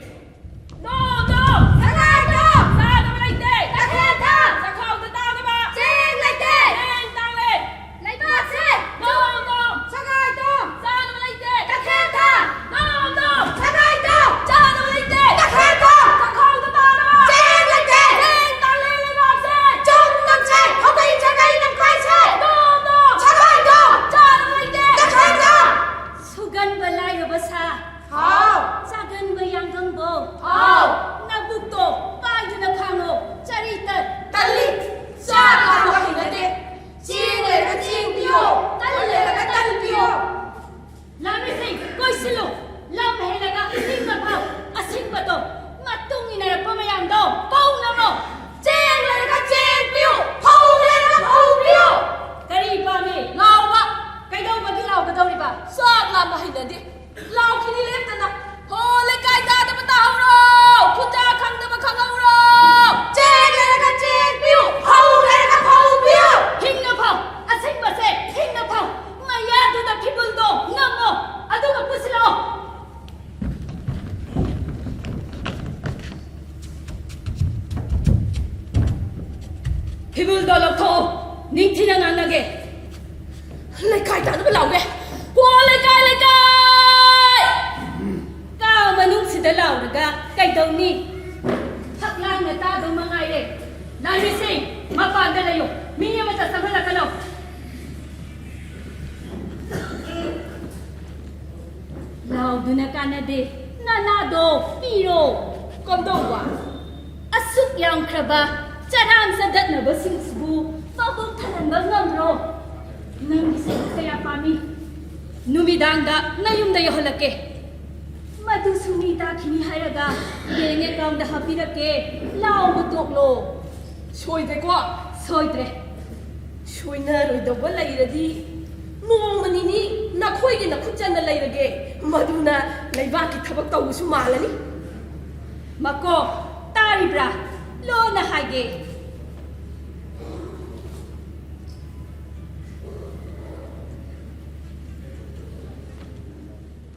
No, no! ꯁꯒꯥꯏꯗꯣ! ꯆꯥꯅꯕ ꯂꯩꯇꯦ! ꯇꯈꯦꯜ ꯊꯥ! ꯆꯥꯛꯈꯥꯎꯗ ꯇꯥꯅꯕ! ꯆꯦꯡ ꯂꯩꯇꯦ! ꯆꯦꯡ ꯇꯥꯡꯂꯦ! ꯂꯩꯕꯥꯛꯁꯦ! No, no! ꯁꯒꯥꯏꯗꯣ! ꯆꯥꯅꯕ ꯂꯩꯇꯦ! ꯇꯈꯦꯜ ꯊꯥ! No, no! ꯁꯒꯥꯏꯗꯣ! ꯆꯥꯅꯕ ꯂꯩꯇꯦ! ꯇꯈꯦꯜ ꯊꯥ! ꯆꯥꯛꯈꯥꯎꯗ ꯇꯥꯅꯕ! ꯆꯦꯡ ꯂꯩꯇꯦ! ꯆꯦꯡ ꯇꯥꯡꯂꯦ! ꯂꯩꯕꯥꯛꯁꯦ! ꯆꯨꯝ ꯅꯝꯁꯦ! ꯈꯣꯡꯒꯩ ꯆꯒꯩ ꯅꯝꯈꯥꯏꯁꯦ! No, no! ꯁꯒꯥꯏꯗꯣ! ꯆꯥꯅꯕ ꯂꯩꯇꯦ! ꯇꯈꯦꯜ ꯊꯥ! ꯁꯨꯒꯟꯕ ꯂꯥꯏꯔꯕ ꯁꯥ꯫ ꯍꯥꯎ꯫ ꯆꯥꯒꯟꯕ ꯌꯥꯡꯒꯪꯕꯧ꯫ ꯍꯥꯎ꯫ ꯅꯕꯨꯛꯇꯣ ꯄꯥꯏꯗꯨꯅ ꯈꯥꯡꯉꯣ꯫ ꯆꯔꯤ ꯇꯠ꯫ ꯇꯜꯂꯤ꯫ ꯆꯥꯛ ꯂꯥꯝꯕ ꯍꯩꯅꯗꯦ꯫ ꯆꯦꯡ ꯂꯩꯔꯒ ꯆꯦꯡ ꯄꯤꯌꯣ꯫ ꯇꯟ ꯂꯩꯔꯒ ꯇꯟ ꯄꯤꯌꯣ꯫ ꯂꯥꯃꯤꯁꯤꯡ, ꯀꯣꯏꯁꯤꯜꯂꯨ꯫ ꯂꯝ ꯍꯦꯜꯂꯒ ꯑꯁꯤꯡꯕ ꯐꯧ꯫ ꯑꯁꯤꯡꯕꯗꯣ ꯃꯇꯨꯡ ꯏꯟꯅꯔꯛꯄ ꯃꯌꯥꯝꯗꯣ ꯄꯧ ꯅꯝꯃꯣ꯫ ꯆꯦꯡ ꯂꯩꯔꯒ ꯆꯦꯡ ꯄꯤꯌꯨ꯫ ꯐꯧ ꯂꯩꯔꯒ ꯐꯧ ꯄꯤꯌꯨ꯫ ꯀꯔꯤ ꯄꯥꯝꯃꯤ? ꯂꯥꯎꯕ꯫ ꯀꯩꯗꯧꯕꯒꯤ ꯂꯥꯎꯒꯗꯧꯔꯤꯕ? ꯆꯥꯛ ꯂꯥꯝꯕ ꯍꯩꯅꯗꯦ꯫ ꯂꯥꯎꯈꯤꯅꯤ ꯂꯦꯞꯇꯅ꯫ ꯍꯣ, ꯂꯩꯀꯥꯏ ꯇꯥꯗꯕ ꯇꯥꯍꯧꯔꯣ! ꯈꯨꯟꯖꯥ ꯈꯪꯗꯕ ꯈꯪꯍꯧꯔꯣ! ꯆꯦꯡ ꯂꯩꯔꯒ ꯆꯦꯡ ꯄꯤꯌꯨ, ꯐꯧ ꯂꯩꯔꯒ ꯐꯧ ꯄꯤꯌꯨ! ꯍꯤꯡꯅ ꯐꯧ! ꯑꯁꯤꯡꯕꯁꯦ ꯍꯤꯡꯅ ꯐꯧ! ꯃꯌꯥꯗꯨꯗ ꯐꯤꯕꯨꯜꯗꯣ ꯅꯝꯃꯣ, ꯑꯗꯨꯒ ꯄꯨꯁꯤꯜꯂꯛꯑꯣ꯫ ꯐꯤꯕꯨꯜꯗꯣ ꯂꯧꯊꯣꯛꯑꯣ, ꯅꯤꯡꯊꯤꯅ ꯉꯥꯡꯅꯒꯦ꯫ ꯂꯩꯀꯥꯏ ꯇꯥꯅꯕ ꯂꯥꯎꯒꯦ꯫ ꯀꯣ ꯂꯩꯀꯥꯏ, ꯂꯩꯀꯥꯏ! ꯀꯥ ꯃꯅꯨꯡꯁꯤꯗ ꯂꯥꯎꯔꯒ ꯀꯩꯗꯧꯅꯤ? ꯐꯛꯂꯥꯡꯅ ꯇꯥꯗꯧ ꯃꯉꯥꯏꯔꯦ꯫ ꯂꯥꯟꯃꯤꯁꯤꯡ, ꯃꯄꯥꯟꯗ ꯂꯩꯌꯨ꯫ ꯃꯤ ꯑꯃꯠꯇ ꯆꯪꯍꯜꯂꯛꯀꯅꯨ꯫ ꯂꯥꯎꯗꯨꯅ ꯀꯥꯟꯅꯗꯦ꯫ ꯅꯅꯥꯗꯣ ꯄꯤꯔꯣ꯫ ꯀꯝꯗꯧꯕ? ꯑꯁꯨꯛ ꯌꯥꯝꯈ꯭ꯔꯕ ꯆꯔꯥꯡ ꯆꯗꯠꯅꯕꯁꯤꯡꯁꯤꯕꯨ ꯃꯕꯨꯛ ꯊꯜꯍꯟꯕ ꯉꯝꯕ꯭ꯔꯣ? ꯅꯪꯒꯤ ꯁꯔꯨꯛ ꯀꯌꯥ ꯄꯥꯝꯃꯤ? ꯅꯨꯃꯤꯗꯥꯡꯗ ꯅꯌꯨꯝꯗ ꯌꯧꯍꯜꯂꯛꯀꯦ꯫ ꯃꯗꯨꯁꯨ ꯃꯤ ꯇꯥꯈꯤꯅꯤ ꯍꯥꯏꯔꯒ ꯕꯦꯡ ꯑꯦꯀꯥꯎꯟꯗ ꯍꯥꯞꯄꯤꯔꯛꯀꯦ꯫ ꯂꯥꯎꯕ ꯇꯣꯛꯂꯣ꯫ ꯁꯣꯏꯗ꯭ꯔꯦꯀꯣ? ꯁꯣꯏꯗ꯭ꯔꯦ꯫ ꯁꯣꯏꯅꯔꯣꯏꯗꯧꯕ ꯂꯩꯔꯗꯤ ꯅꯣꯡꯃ ꯅꯤꯅꯤ ꯅꯈꯣꯏꯒꯤ ꯅꯈꯨꯠ ꯆꯟꯅ ꯂꯩꯔꯒꯦ꯫ ꯃꯗꯨꯅ ꯂꯩꯕꯥꯛꯀꯤ ꯊꯕꯛ ꯇꯧꯕꯁꯨ ꯃꯥꯜꯂꯅꯤ꯫ ꯃꯀꯣꯛ, ꯇꯥꯔꯤꯕ꯭ꯔꯥ? ꯂꯣꯟꯅ ꯍꯥꯏꯒꯦ꯫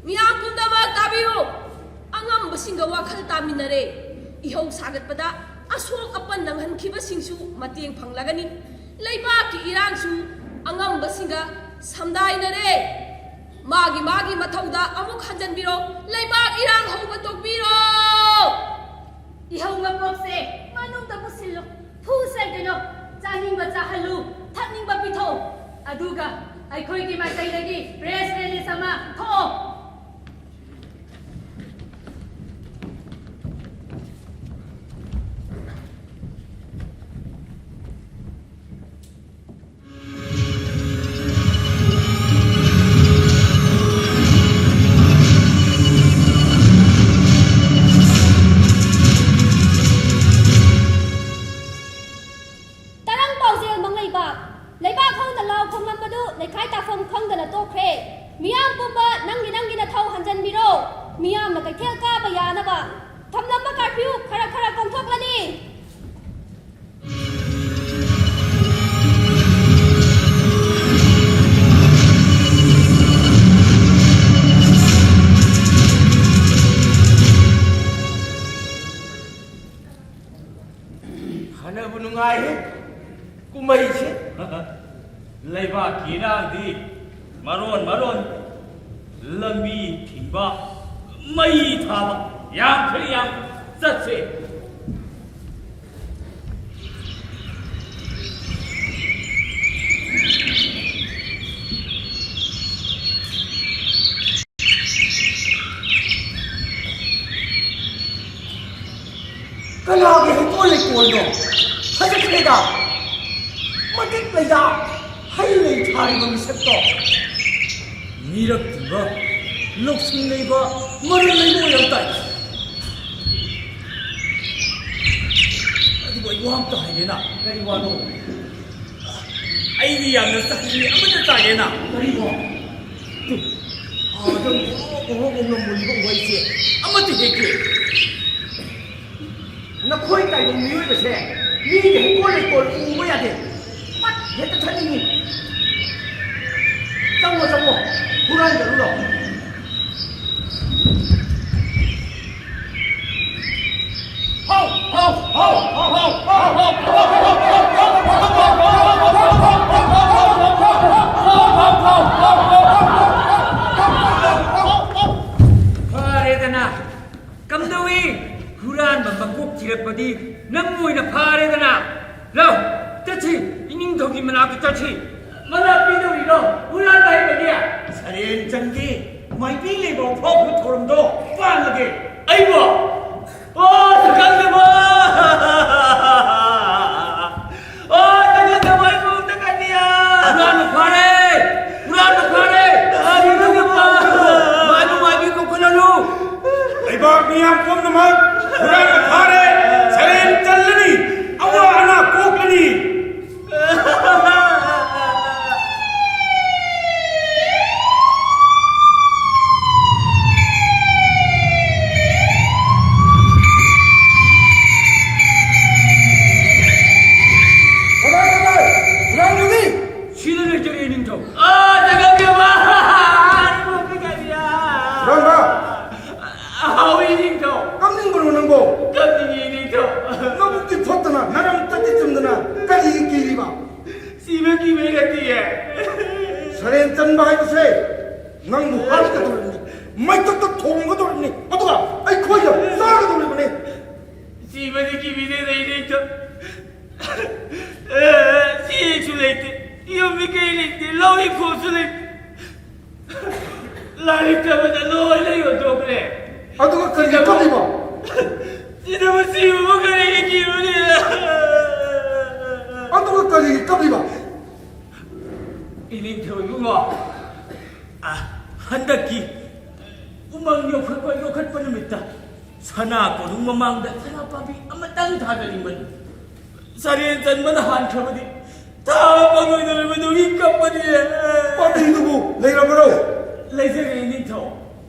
ꯃꯤꯌꯥꯝ ꯄꯨꯝꯅꯃꯛ ꯇꯥꯕꯤꯌꯨ꯫ ꯑꯉꯝꯕꯁꯤꯡꯒ ꯋꯥꯈꯜ ꯇꯥꯃꯤꯟꯅꯔꯦ꯫ ꯏꯍꯧ ꯁꯥꯒꯠꯄꯗ ꯑꯁꯣꯛ ꯑꯄꯟ ꯅꯪꯍꯟꯈꯤꯕꯁꯤꯡꯁꯨ ꯃꯇꯦꯡ ꯐꯪꯂꯒꯅꯤ꯫ ꯂꯩꯕꯥꯛꯀꯤ ꯏꯔꯥꯡꯁꯨ ꯑꯉꯝꯕꯁꯤꯡꯒ ꯁꯝꯗꯥꯏꯅꯔꯦ꯫ ꯃꯥꯒꯤ ꯃꯥꯒꯤ ꯃꯊꯧꯗ ꯑꯃꯨꯛ ꯍꯟꯖꯟꯕꯤꯔꯣ꯫ ꯂꯩꯕꯥꯛ ꯏꯔꯥꯡ ꯍꯧꯕ ꯇꯣꯛꯄꯤꯔꯣ꯫ ꯏꯍꯧ ꯃꯀꯣꯛꯁꯦ ꯃꯅꯨꯡꯗ ꯄꯨꯁꯤꯜꯂꯨ꯫ ꯐꯨꯁꯦ ꯀꯩꯅꯣ, ꯆꯥꯅꯤꯡꯕ ꯆꯥꯍꯜꯂꯨ, ꯊꯛꯅꯤꯡꯕ ꯄꯤꯊꯛꯑꯣ꯫ ꯑꯗꯨꯒ ꯑꯩꯈꯣꯏꯒꯤ ꯃꯥꯏꯀꯩꯗꯒꯤ press release ꯑꯃ ꯊꯣꯛꯑꯣ꯫ ꯇꯔꯪ ꯄꯥꯎꯖꯦꯜ ꯃꯪꯂꯩꯕꯥꯛ꯫ ꯂꯩꯕꯥꯛ ꯍꯧꯅ ꯂꯥꯎ ꯈꯣꯡꯂꯝꯕꯗꯨ ꯂꯩꯈꯥꯏ ꯇꯥꯐꯝ ꯈꯪꯗꯅ ꯇꯣꯛꯈ꯭ꯔꯦ꯫ ꯃꯤꯌꯥꯝ ꯄꯨꯝꯕ ꯅꯪꯒꯤ ꯅꯪꯒꯤ ꯅꯊꯧ ꯍꯟꯖꯟꯕꯤꯔꯣ꯫ ꯃꯤꯌꯥꯝꯅ ꯀꯩꯊꯦꯜ ꯀꯥꯕ ꯌꯥꯅꯕ ꯊꯝꯂꯝꯕ curfew ꯈꯔ ꯈꯔ ꯀꯣꯝꯊꯣꯛꯂꯅꯤ꯫ ꯐꯅꯕꯨ ꯅꯨꯡꯉꯥꯏꯍꯦ ꯀꯨꯝꯍꯩꯁꯦ꯫ ꯂꯩꯕꯥꯛꯀꯤ ꯏꯔꯥꯡꯗꯤ ꯃꯔꯣꯟ ꯃꯔꯣꯟ꯫ ꯂꯝꯕꯤ ꯊꯤꯡꯕ, ꯃꯩ ꯊꯥꯕ, ꯌꯥꯝ ꯐꯩ, ꯌꯥꯝ ꯆꯠꯁꯦ꯫ ꯀꯅꯥꯒꯤ ꯍꯩꯀꯣꯜ ꯂꯩꯀꯣꯜꯅꯣ? ꯐꯖꯈ꯭ꯔꯦꯗ꯫ ꯃꯇꯤꯛ ꯂꯩꯗ꯫ ꯍꯩ ꯂꯩ ꯊꯥꯔꯤꯕ ꯃꯤꯁꯛꯇꯣ꯫ ꯃꯤꯔꯛ ꯇꯤꯟꯕ ꯂꯧꯁꯤꯡ ꯂꯩꯕ, ꯃꯔꯟ ꯂꯩꯕ ꯑꯣꯏꯔꯝ ꯇꯥꯏ꯫ ꯑꯗꯨꯕꯨ ꯑꯩ ꯋꯥ ꯑꯝꯇ ꯍꯥꯏꯒꯦꯅ꯫ ꯀꯔꯤ ꯋꯥꯅꯣ? ꯑꯩꯗꯤ ꯌꯥꯝꯅ ꯆꯥꯅꯤꯡꯉꯤ, ꯑꯃꯇ ꯆꯥꯒꯦꯅ꯫ ꯀꯔꯤꯅꯣ? ꯑꯥꯗ ꯉꯧꯔꯣꯛ ꯉꯧꯔꯣꯛ ꯉꯧꯅ ꯃꯨꯜꯂꯤꯕ ꯎꯍꯩꯁꯦ ꯑꯃꯇ ꯍꯦꯛꯀꯦ꯫ ꯅꯈꯣꯏ ꯇꯥꯏꯕꯪ ꯃꯤꯑꯣꯏꯕꯁꯦ ꯃꯤꯒꯤ ꯍꯩꯀꯣꯜ ꯂꯩꯀꯣꯜ ꯎꯕ ꯌꯥꯗꯦ꯫ ꯄꯠ ꯍꯦꯛꯇ ꯊꯠꯅꯤꯡꯉꯤ꯫ ꯆꯪꯉꯣ, ꯆꯪꯉꯣ, ꯍꯨꯔꯥꯟꯖꯔꯨꯔꯣ꯫ ꯍꯧ, ꯍꯧ, ꯍꯧ, ꯍꯧ, ꯍꯧ, ꯍꯧ, ꯍꯧ꯫ ꯐꯔꯦꯗꯅ, ꯀꯝꯗꯧꯏ? ꯍꯨꯔꯥꯟꯕ ꯃꯀꯣꯛ ꯊꯤꯔꯛꯄꯗꯤ ꯅꯪ ꯑꯣꯏꯅ ꯐꯔꯦꯗꯅ꯫ ꯂꯥꯎ, ꯆꯠꯁꯤ, ꯏꯅꯤꯡꯊꯧꯒꯤ ꯃꯅꯥꯛꯇ ꯆꯠꯁꯤ꯫ ꯃꯅꯥ ꯄꯤꯗꯧꯔꯤꯅꯣ? ꯍꯨꯔꯥꯟꯕ ꯍꯩꯕꯒꯤ? ꯁꯔꯦꯟ ꯆꯟꯒꯤ ꯃꯥꯏꯕꯤ ꯂꯩꯕ ꯐꯥꯎꯕ ꯊꯧꯔꯝꯗꯣ ꯄꯥꯡꯂꯒꯦ꯫ ꯑꯩꯕꯣ? ꯑꯣ, ꯁꯛꯈꯪꯗꯕ! ꯑꯣ, ꯁꯛꯈꯪꯗꯕ ꯑꯩꯕꯨ ꯑꯝꯇ ꯀꯟꯕꯤꯌꯨ! ꯍꯨꯔꯥꯟꯕ ꯐꯥꯔꯦ! ꯍꯨꯔꯥꯟꯕ ꯐꯥꯔꯦ! ꯁꯤꯅꯕ ꯄꯥꯎ ꯄꯤꯔꯣ! ꯃꯥꯏꯕ ꯃꯥꯏꯕꯤ ꯀꯧꯈꯠꯂꯅꯨ! ꯂꯩꯕꯥꯛ ꯃꯤꯌꯥꯝ ꯄꯨꯝꯅꯃꯛ ꯍꯨꯔꯥꯟꯕ ꯐꯥꯔꯦ! ꯁꯔꯦꯟ ꯆꯜꯂꯅꯤ! ꯑꯋꯥ ꯑꯅꯥ ꯀꯣꯛꯂꯅꯤ! ꯀꯗꯥꯏ, ꯀꯗꯥꯏ? ꯍꯨꯔꯥꯟꯕꯗꯤ? ꯁꯤꯗ ꯂꯩꯖꯔꯦ, ꯅꯤꯡꯊꯧ꯫ ꯑꯥ, ꯖꯒꯠꯀꯤ ꯑꯃ! ꯍꯨꯔꯥꯟꯕ! ꯍꯥꯎꯏ, ꯅꯤꯡꯊꯧ꯫ ꯀꯞꯅꯤꯡꯕ꯭ꯔꯣ ꯅꯪꯕꯣ? ꯀꯞꯅꯤꯡꯉꯤ, ꯅꯤꯡꯊꯧ꯫ ꯅꯕꯨꯛꯇꯤ ꯐꯠꯇꯅ, ꯅꯔꯝ ꯇꯠꯇꯤ ꯆꯨꯝꯗꯅ, ꯀꯔꯤꯒꯤ ꯀꯤꯔꯤꯕ? ꯁꯤꯕ ꯀꯤꯕ ꯅꯠꯇꯤꯌꯦ꯫ ꯁꯔꯦꯟ ꯆꯟꯕ ꯍꯥꯏꯕꯁꯦ ꯅꯪꯕꯨ ꯍꯥꯠꯀꯗꯧꯔꯤꯕꯅꯤ, ꯃꯩꯊꯛꯇ ꯊꯣꯡꯒꯗꯧꯔꯤꯕꯅꯤ, ꯑꯗꯨꯒ ꯑꯩꯈꯣꯏꯅ ꯆꯥꯒꯗꯧꯔꯤꯕꯅꯤ꯫ ꯁꯤꯕꯗꯤ ꯀꯤꯕꯤꯗꯦ, ꯅꯤꯡꯊꯧ꯫ ꯆꯦꯁꯨ ꯂꯩꯇꯦ, ꯌꯨꯝ ꯀꯩ ꯂꯩꯇꯦ, ꯂꯧ ꯏꯪꯈꯣꯜꯁꯨ ꯂꯩꯇꯦ꯫ ꯂꯥꯏꯔꯤꯛ ꯇꯝꯕꯗ ꯂꯣꯏꯅ ꯌꯣꯟꯊꯣꯛꯈ꯭ꯔꯦ꯫ ꯑꯗꯨꯒ ꯀꯔꯤꯒꯤ ꯁꯤꯗꯕꯨ ꯀꯞꯄꯤꯕ? ꯁꯤꯗꯕꯨ ꯁꯤꯕꯕꯨ ꯀꯔꯤꯒꯤ ꯀꯤꯔꯨꯅꯤ? ꯑꯗꯨꯒ ꯀꯔꯤꯒꯤ ꯀꯞꯄꯤꯕ? ꯏꯅꯤꯡꯊꯧ ꯏꯕꯨꯡꯉꯣ, ꯑ, ꯍꯟꯗꯛꯀꯤ ꯎꯃꯪ ꯌꯣꯛꯈꯠꯄ, ꯌꯣꯛꯈꯠꯄ ꯅꯨꯃꯤꯠꯇ ꯁꯅꯥ ꯀꯣꯅꯨꯡ ꯃꯃꯥꯡꯗ ꯁꯅꯥ ꯄꯥꯝꯕꯤ ꯑꯃꯇꯪ ꯊꯥꯖꯅꯤꯡꯕꯅꯤ꯫ ꯁꯔꯦꯟ ꯆꯟꯕꯅ ꯍꯥꯟꯈ꯭ꯔꯕꯗꯤ ꯊꯥꯕ ꯐꯪꯂꯣꯏꯗꯧꯔꯤꯕꯗꯨꯒꯤ ꯀꯞꯄꯅꯤ꯫ ꯄꯥꯝꯕꯤꯗꯨꯕꯨ ꯂꯩꯔꯕꯔꯣ? ꯂꯩꯖꯔꯦ, ꯏꯅꯤꯡꯊꯧ꯫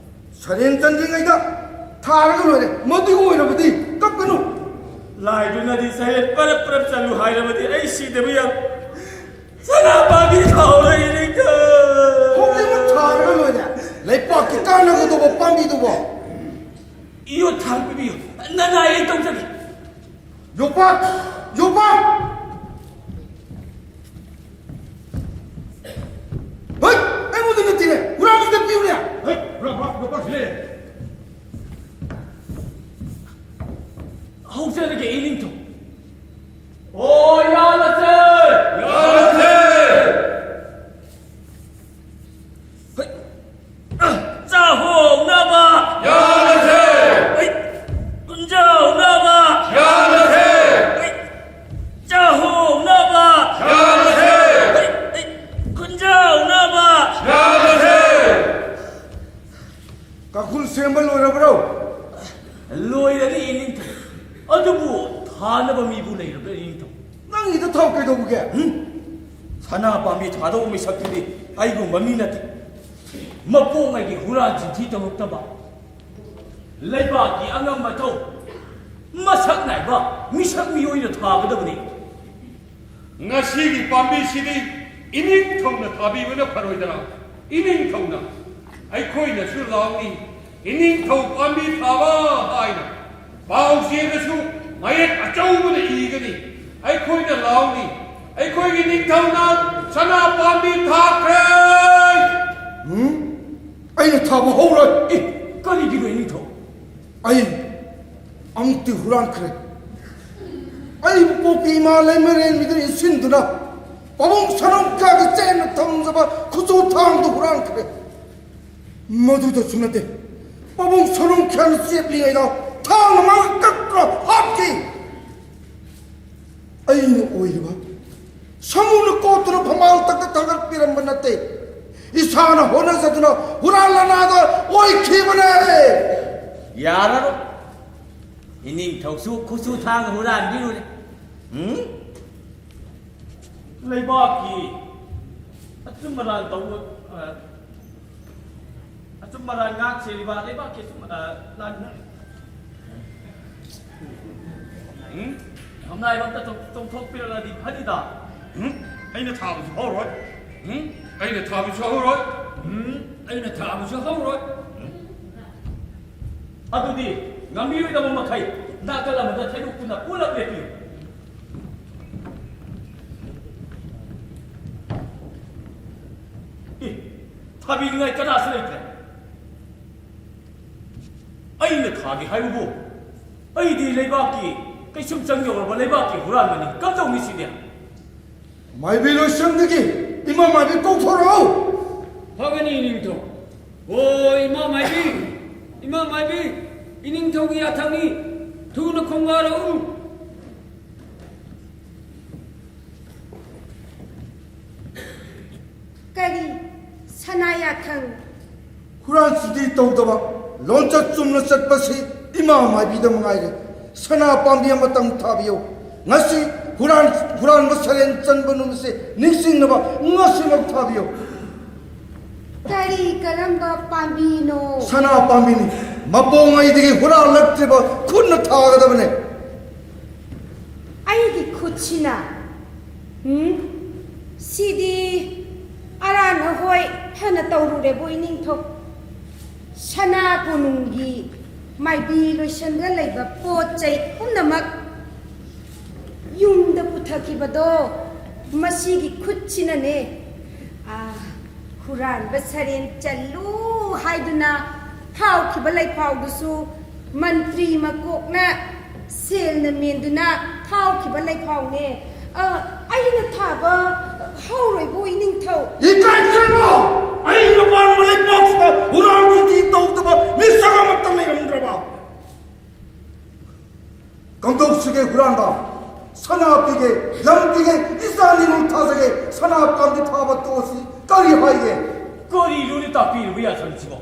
ꯁꯔꯦꯟ ꯆꯟꯗ꯭ꯔꯤꯉꯩꯗ ꯊꯥꯔꯒ ꯂꯣꯏꯔꯦ꯫ ꯃꯗꯨ ꯑꯣꯏꯔꯕꯗꯤ ꯀꯞꯀꯅꯨ꯫ ꯂꯥꯏꯗꯨꯅꯗꯤ ꯁꯔꯦꯟ ꯄꯔꯞ ꯄꯔꯞ ꯆꯜꯂꯨ ꯍꯥꯏꯔꯕꯗꯤ ꯑꯩ ꯁꯤꯗꯕ ꯌꯥꯏ꯫ ꯁꯅꯥ ꯄꯥꯝꯕꯤ ꯊꯥꯍꯧꯔꯦ, ꯏꯅꯤꯡꯊꯧ꯫ ꯍꯧꯖꯤꯛꯃꯛ ꯊꯥꯔꯒ ꯂꯣꯏꯔꯦ꯫ ꯂꯩꯄꯥꯛꯀꯤ ꯀꯥꯟꯅꯒꯗꯧꯕ ꯄꯥꯝꯕꯤꯗꯨꯕꯣ꯫ ꯌꯣꯠ ꯊꯥꯡ ꯄꯤꯕꯤꯌꯨ꯫ ꯅꯅꯥꯏ ꯑꯩ ꯇꯧꯖꯒꯦ꯫ ꯌꯣꯄꯥꯛ! ꯌꯣꯄꯥꯛ! ꯍꯩ! ꯑꯩꯉꯣꯟꯗ ꯅꯠꯇꯦꯅꯦ! ꯍꯨꯔꯥꯟꯕꯗ ꯄꯤꯌꯨꯅꯦ! ꯍꯩ! ꯍꯨꯔꯥꯟꯕ! ꯌꯣꯄꯥꯛ ꯁꯤꯂꯦ! ꯍꯧꯖꯔꯒꯦ, ꯏꯅꯤꯡꯊꯧ꯫ ꯑꯣ, ꯌꯥꯜꯂꯁꯦ! ꯌꯥꯜꯂꯁꯦ! ꯍꯩ! ꯆꯥꯍꯧꯅꯕ! ꯌꯥꯜꯂꯁꯦ! ꯍꯩ! ꯀꯨꯟꯖꯥꯎꯅꯕ! ꯌꯥꯜꯂꯁꯦ! ꯍꯩ! ꯆꯥꯍꯧꯅꯕ! ꯌꯥꯜꯂꯁꯦ! ꯍꯩ! ꯍꯩ! ꯀꯨꯟꯖꯥꯎꯅꯕ! ꯌꯥꯜꯂꯁꯦ! ꯀꯥꯡꯈꯨꯜ ꯁꯦꯝꯕ ꯂꯣꯏꯔꯕ꯭ꯔꯣ? ꯂꯣꯏꯔꯅꯤ, ꯏꯅꯤꯡꯊꯧ꯫ ꯑꯗꯨꯕꯨ ꯊꯥꯅꯕ ꯃꯤꯕꯨ ꯂꯩꯔꯕ꯭ꯔꯥ, ꯏꯅꯤꯡꯊꯧ? ꯅꯪꯒꯤꯗ ꯊꯥꯎ ꯀꯩꯗꯧꯕꯒꯦ? ꯍꯨꯝ? ꯁꯅꯥ ꯄꯥꯝꯕꯤ ꯊꯥꯗꯧꯕ ꯃꯤꯁꯛꯇꯨꯗꯤ ꯑꯩꯒꯨꯝꯕ ꯃꯤ ꯅꯠꯇꯦ꯫ ꯃꯄꯣꯛꯉꯩꯒꯤ ꯍꯨꯔꯥꯟ ꯆꯤꯟꯊꯤ ꯇꯧꯔꯛꯇꯕ, ꯂꯩꯕꯥꯛꯀꯤ ꯑꯉꯝ ꯑꯊꯧ ꯃꯁꯛ ꯅꯥꯏꯕ ꯃꯤꯁꯛ ꯃꯤꯑꯣꯏꯅ ꯊꯥꯒꯗꯕꯅꯤ꯫ ꯉꯁꯤꯒꯤ ꯄꯥꯝꯕꯤꯁꯤꯗꯤ ꯏꯅꯤꯡꯊꯧꯅ ꯊꯥꯕꯤꯕꯅ ꯐꯔꯣꯏꯗ꯭ꯔꯥ? ꯏꯅꯤꯡꯊꯧꯅ ꯑꯩꯈꯣꯏꯅꯁꯨ ꯂꯥꯎꯅꯤ, ꯏꯅꯤꯡꯊꯧ ꯄꯥꯝꯕꯤ ꯊꯥꯕ ꯍꯥꯏꯅ ꯄꯥꯎ ꯆꯦꯗꯁꯨ ꯃꯌꯦꯛ ꯑꯆꯧꯕꯅ ꯏꯒꯅꯤ꯫ ꯑꯩꯈꯣꯏꯅ ꯂꯥꯎꯅꯤ, ꯑꯩꯈꯣꯏꯒꯤ ꯅꯤꯡꯊꯧꯅ ꯁꯅꯥ ꯄꯥꯝꯕꯤ ꯊꯥꯈ꯭ꯔꯦ! ꯎꯝ? ꯑꯩꯅ ꯊꯥꯕ ꯍꯧꯔꯣꯏ꯫ ꯑꯦ, ꯀꯔꯤꯒꯤꯅꯣ, ꯏꯅꯤꯡꯊꯧ? ꯑꯩ ꯑꯃꯨꯛꯇꯤ ꯍꯨꯔꯥꯟꯈ꯭ꯔꯦ꯫ ꯑꯩꯕꯨ ꯄꯣꯛꯄꯤ ꯏꯃꯥ ꯂꯩꯃꯔꯦꯟꯕꯤꯗꯨꯅ ꯏꯟꯁꯤꯟꯗꯨꯅ ꯄꯥꯕꯨꯡ ꯁꯅꯝꯈꯥꯒꯤ ꯆꯦꯠꯅ ꯊꯝꯖꯕ ꯈꯨꯆꯨ ꯊꯥꯡꯗꯨ ꯍꯨꯔꯥꯟꯈ꯭ꯔꯦ꯫ ꯃꯗꯨꯗꯁꯨ ꯅꯠꯇꯦ, ꯄꯥꯕꯨꯡ ꯁꯅꯝꯈꯥꯅ ꯆꯦꯞꯂꯤꯉꯩꯗ ꯊꯥꯡꯅ ꯃꯥꯒꯤ ꯀꯛꯇꯨꯅ ꯍꯥꯠꯈꯤ꯫ ꯑꯩꯅ ꯑꯣꯏꯔꯤꯕ ꯁꯥꯃꯨꯅ ꯀꯣꯠꯇꯨꯅ ꯐꯝꯕꯥꯜ ꯇꯛꯇ ꯊꯥꯡꯒꯠꯄꯤꯔꯝꯕ ꯅꯠꯇꯦ꯫ ꯏꯁꯥꯅ ꯍꯣꯠꯅꯖꯗꯨꯅ ꯍꯨꯔꯥꯟ ꯂꯅꯥꯗ ꯑꯣꯏꯈꯤꯕꯅꯦ꯫ ꯌꯥꯔꯔꯣꯏ꯫ ꯏꯅꯤꯡꯊꯧꯁꯨ ꯈꯨꯠꯁꯨ ꯊꯥꯡꯅ ꯍꯨꯔꯥꯟꯕꯤꯔꯨꯔꯦ꯫ ꯎꯝ? ꯂꯩꯕꯥꯛꯀꯤ ꯑꯆꯨꯝ ꯑꯔꯥꯟ ꯇꯧꯕ, ꯑ, ꯑꯆꯨꯝ ꯑꯔꯥꯟ ꯉꯥꯛ ꯁꯦꯜꯂꯤꯕ ꯂꯩꯕꯥꯛꯀꯤ ꯑꯆꯨꯝ, ꯑ, ꯂꯥꯟ-, ꯎꯝ? ꯊꯝꯅꯥꯏꯕ ꯑꯝꯇ ꯆꯣꯡ-, ꯆꯣꯡꯊꯣꯛꯄꯤꯔꯛꯂꯗꯤ ꯐꯅꯤꯗ꯫ ꯎꯝ? ꯑꯩꯅ ꯊꯥꯕꯁꯨ ꯍꯧꯔꯣꯏ꯫ ꯎꯝ? ꯑꯩꯅ ꯊꯥꯕꯁꯨ ꯍꯧꯔꯣꯏ꯫ ꯎꯝ? ꯑꯩꯅ ꯊꯥꯕꯁꯨ ꯍꯧꯔꯣꯏ꯫ ꯑꯗꯨꯗꯤ ꯉꯝꯕꯤꯔꯣꯏꯗꯕ ꯃꯈꯩ ꯅꯥꯀꯜ ꯑꯃꯗ ꯊꯩꯗꯣꯛꯇꯨꯅ ꯄꯨꯂꯞ ꯂꯦꯞꯄꯤꯌꯨ꯫ ꯑꯦ, ꯊꯥꯕꯤꯅꯤꯡꯉꯥꯏ ꯀꯅꯥꯁꯨ ꯂꯩꯇ꯭ꯔꯦ꯫ ꯑꯩꯅ ꯊꯥꯒꯦ ꯍꯥꯏꯕꯕꯨ, ꯑꯩꯗꯤ ꯂꯩꯕꯥꯛꯀꯤ ꯀꯩꯁꯨꯝ ꯆꯪ ꯌꯧꯔꯕ ꯂꯩꯕꯥꯛꯀꯤ ꯍꯨꯔꯥꯟꯕꯅꯤ꯫ ꯀꯝꯗꯧꯅꯤ ꯁꯤꯗꯤ? ꯃꯥꯏꯕꯤ ꯂꯣꯏꯁꯪꯗꯒꯤ ꯏꯃꯥ ꯃꯥꯏꯕꯤ ꯀꯧꯊꯣꯔꯛꯎ꯫ ꯐꯒꯅꯤ, ꯏꯅꯤꯡꯊꯧ꯫ ꯑꯣ, ꯏꯃꯥ ꯃꯥꯏꯕꯤ, ꯏꯃꯥ ꯃꯥꯏꯕꯤ, ꯏꯅꯤꯡꯊꯧꯒꯤ ꯌꯥꯊꯪꯅꯤ, ꯊꯨꯅ ꯈꯣꯡꯒꯥꯔꯛꯎ꯫ ꯀꯔꯤ? ꯁꯅꯥ ꯌꯥꯊꯪ? ꯍꯨꯔꯥꯟ ꯆꯤꯟꯊꯤ ꯇꯧꯗꯕ, ꯂꯣꯟꯆꯠ ꯆꯨꯝꯅ ꯆꯠꯄꯁꯤ ꯏꯃꯥ ꯃꯥꯏꯕꯤꯗ ꯃꯉꯥꯏꯔꯦ꯫ ꯁꯅꯥ ꯄꯥꯝꯕꯤ ꯑꯃꯇꯪ ꯊꯥꯕꯤꯌꯨ꯫ ꯉꯁꯤ ꯍꯨꯔꯥꯟ-, ꯍꯨꯔꯥꯟꯕ ꯁꯔꯦꯟ ꯆꯟꯕ ꯅꯨꯃꯤꯠꯁꯦ ꯅꯤꯡꯁꯤꯡꯅꯕ ꯉꯁꯤꯃꯛ ꯊꯥꯕꯤꯌꯨ꯫ ꯀꯔꯤ ꯀꯔꯝꯕ ꯄꯥꯝꯕꯤꯅꯣ? ꯁꯅꯥ ꯄꯥꯝꯕꯤꯅꯤ꯫ ꯃꯄꯣꯉꯩꯗꯒꯤ ꯍꯨꯔꯥꯜꯂꯛꯇ꯭ꯔꯤꯕ ꯈꯨꯠꯅ ꯊꯥꯒꯗꯕꯅꯦ꯫ ꯑꯩꯒꯤ ꯈꯨꯠꯁꯤꯅ? ꯎꯝ? ꯁꯤꯗꯤ ꯑꯔꯥꯟꯕ ꯍꯣꯏ ꯐꯅ ꯇꯧꯔꯨꯔꯦꯕꯨ ꯏꯅꯤꯡꯊꯧ꯫ ꯁꯅꯥ ꯀꯣꯅꯨꯡꯒꯤ ꯃꯥꯏꯕꯤ ꯂꯣꯏꯁꯪꯗ ꯂꯩꯕ ꯄꯣꯠ ꯆꯩ ꯄꯨꯝꯅꯃꯛ ꯌꯨꯝꯗ ꯄꯨꯊꯈꯤꯕꯗꯣ ꯃꯁꯤꯒꯤ ꯈꯨꯠꯁꯤꯅꯅꯦ꯫ ꯑꯥ, ꯍꯨꯔꯥꯟꯕ ꯁꯔꯦꯟ ꯆꯜꯂꯨ ꯍꯥꯏꯗꯨꯅ ꯐꯥꯎꯈꯤꯕ ꯂꯩꯐꯥꯎꯗꯨꯁꯨ ꯃꯟꯇ꯭ꯔꯤ ꯃꯀꯣꯛꯅ ꯁꯦꯜꯅ ꯃꯦꯟꯗꯨꯅ ꯐꯥꯎꯈꯤꯕ ꯂꯩꯐꯥꯎꯅꯦ꯫ ꯑ, ꯑꯩꯅ ꯊꯥꯕ ꯍꯧꯔꯣꯏꯕꯨ ꯏꯅꯤꯡꯊꯧ꯫ ꯏꯀꯥꯏꯈ꯭ꯔꯕ? ꯑꯩꯅ ꯄꯥꯟꯕ ꯂꯩꯕꯥꯛꯁꯤꯗ ꯍꯨꯔꯥꯟ ꯆꯤꯟꯊꯤ ꯇꯧꯗꯕ ꯃꯤꯁꯛ ꯑꯃꯠꯇ ꯂꯩꯔꯝꯗ꯭ꯔꯕ? ꯀꯝꯗꯧꯁꯤꯒꯦ ꯍꯨꯔꯥꯟꯕ? ꯁꯅꯥ ꯄꯤꯒꯦ, ꯂꯝ ꯄꯤꯒꯦ, ꯏꯆꯥ ꯅꯤꯉꯣꯜ ꯊꯥꯖꯒꯦ, ꯁꯅꯥ ꯄꯥꯝꯕꯤ ꯊꯥꯕ ꯇꯣꯛꯑꯁꯤ꯫ ꯀꯔꯤ ꯍꯥꯏꯒꯦ? ꯀꯔꯤꯅꯣꯅꯦ ꯇꯥꯛꯄꯤꯔꯤꯕ ꯌꯥꯊꯪꯁꯤꯕꯣ?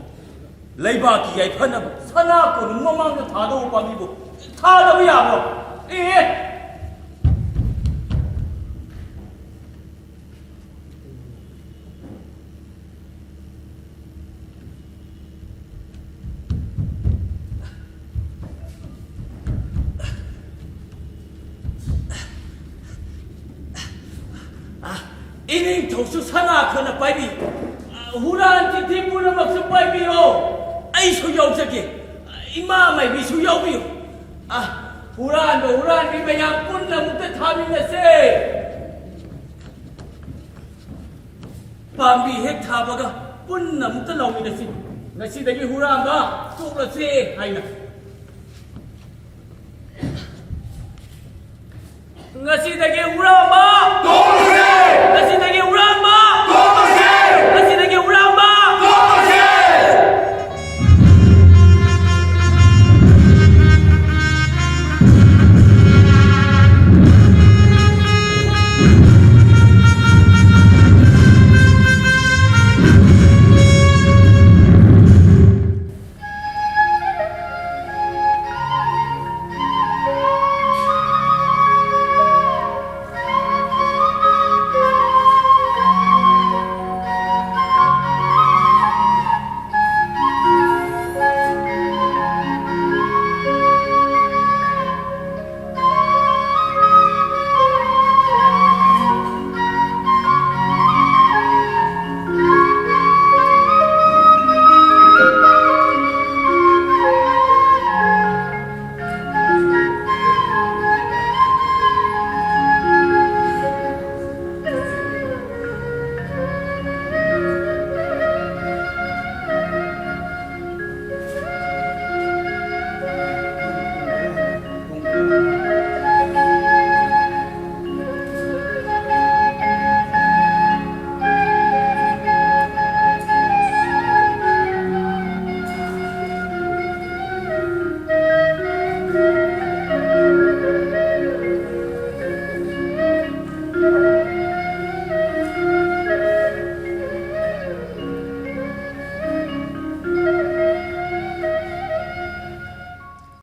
ꯂꯩꯕꯥꯛꯀꯤ ꯌꯥꯏꯐꯅꯕ ꯁꯅꯥ ꯀꯣꯅꯨꯡ ꯃꯃꯥꯡꯗ ꯊꯥꯗꯧꯕ ꯄꯥꯝꯕꯤꯕꯨ ꯊꯥꯗꯕ ꯌꯥꯕ꯭ꯔꯣ? ꯑꯦ! ꯏꯅꯤꯡꯊꯧꯁꯨ ꯁꯅꯥ ꯈꯔꯅ ꯄꯥꯏꯕꯤ, ꯍꯨꯔꯥꯟ ꯆꯤꯊꯤ ꯄꯨꯝꯅꯃꯛꯁꯨ ꯄꯥꯏꯕꯤꯌꯣ꯫ ꯑꯩꯁꯨ ꯌꯥꯎꯖꯒꯦ꯫ ꯏꯃꯥ ꯃꯥꯏꯕꯤꯁꯨ ꯌꯥꯎꯕꯤꯌꯨ꯫ ꯑ, ꯍꯨꯔꯥꯟꯕ ꯍꯨꯔꯥꯟꯕꯤ ꯃꯌꯥꯝ ꯄꯨꯟꯅ ꯑꯃꯨꯛꯇ ꯊꯥꯃꯤꯟꯅꯁꯦ꯫ ꯄꯥꯝꯕꯤ ꯍꯦꯛ ꯊꯥꯕꯒ ꯄꯨꯟꯅ ꯑꯃꯨꯛꯇ ꯂꯥꯎꯃꯤꯟꯅꯁꯤ꯫ ꯉꯁꯤꯗꯒꯤ ꯍꯨꯔꯥꯟꯕ ꯇꯣꯛꯂꯁꯦ ꯍꯥꯏꯅ꯫ ꯉꯁꯤꯗꯒꯤ ꯍꯨꯔꯥꯟꯕ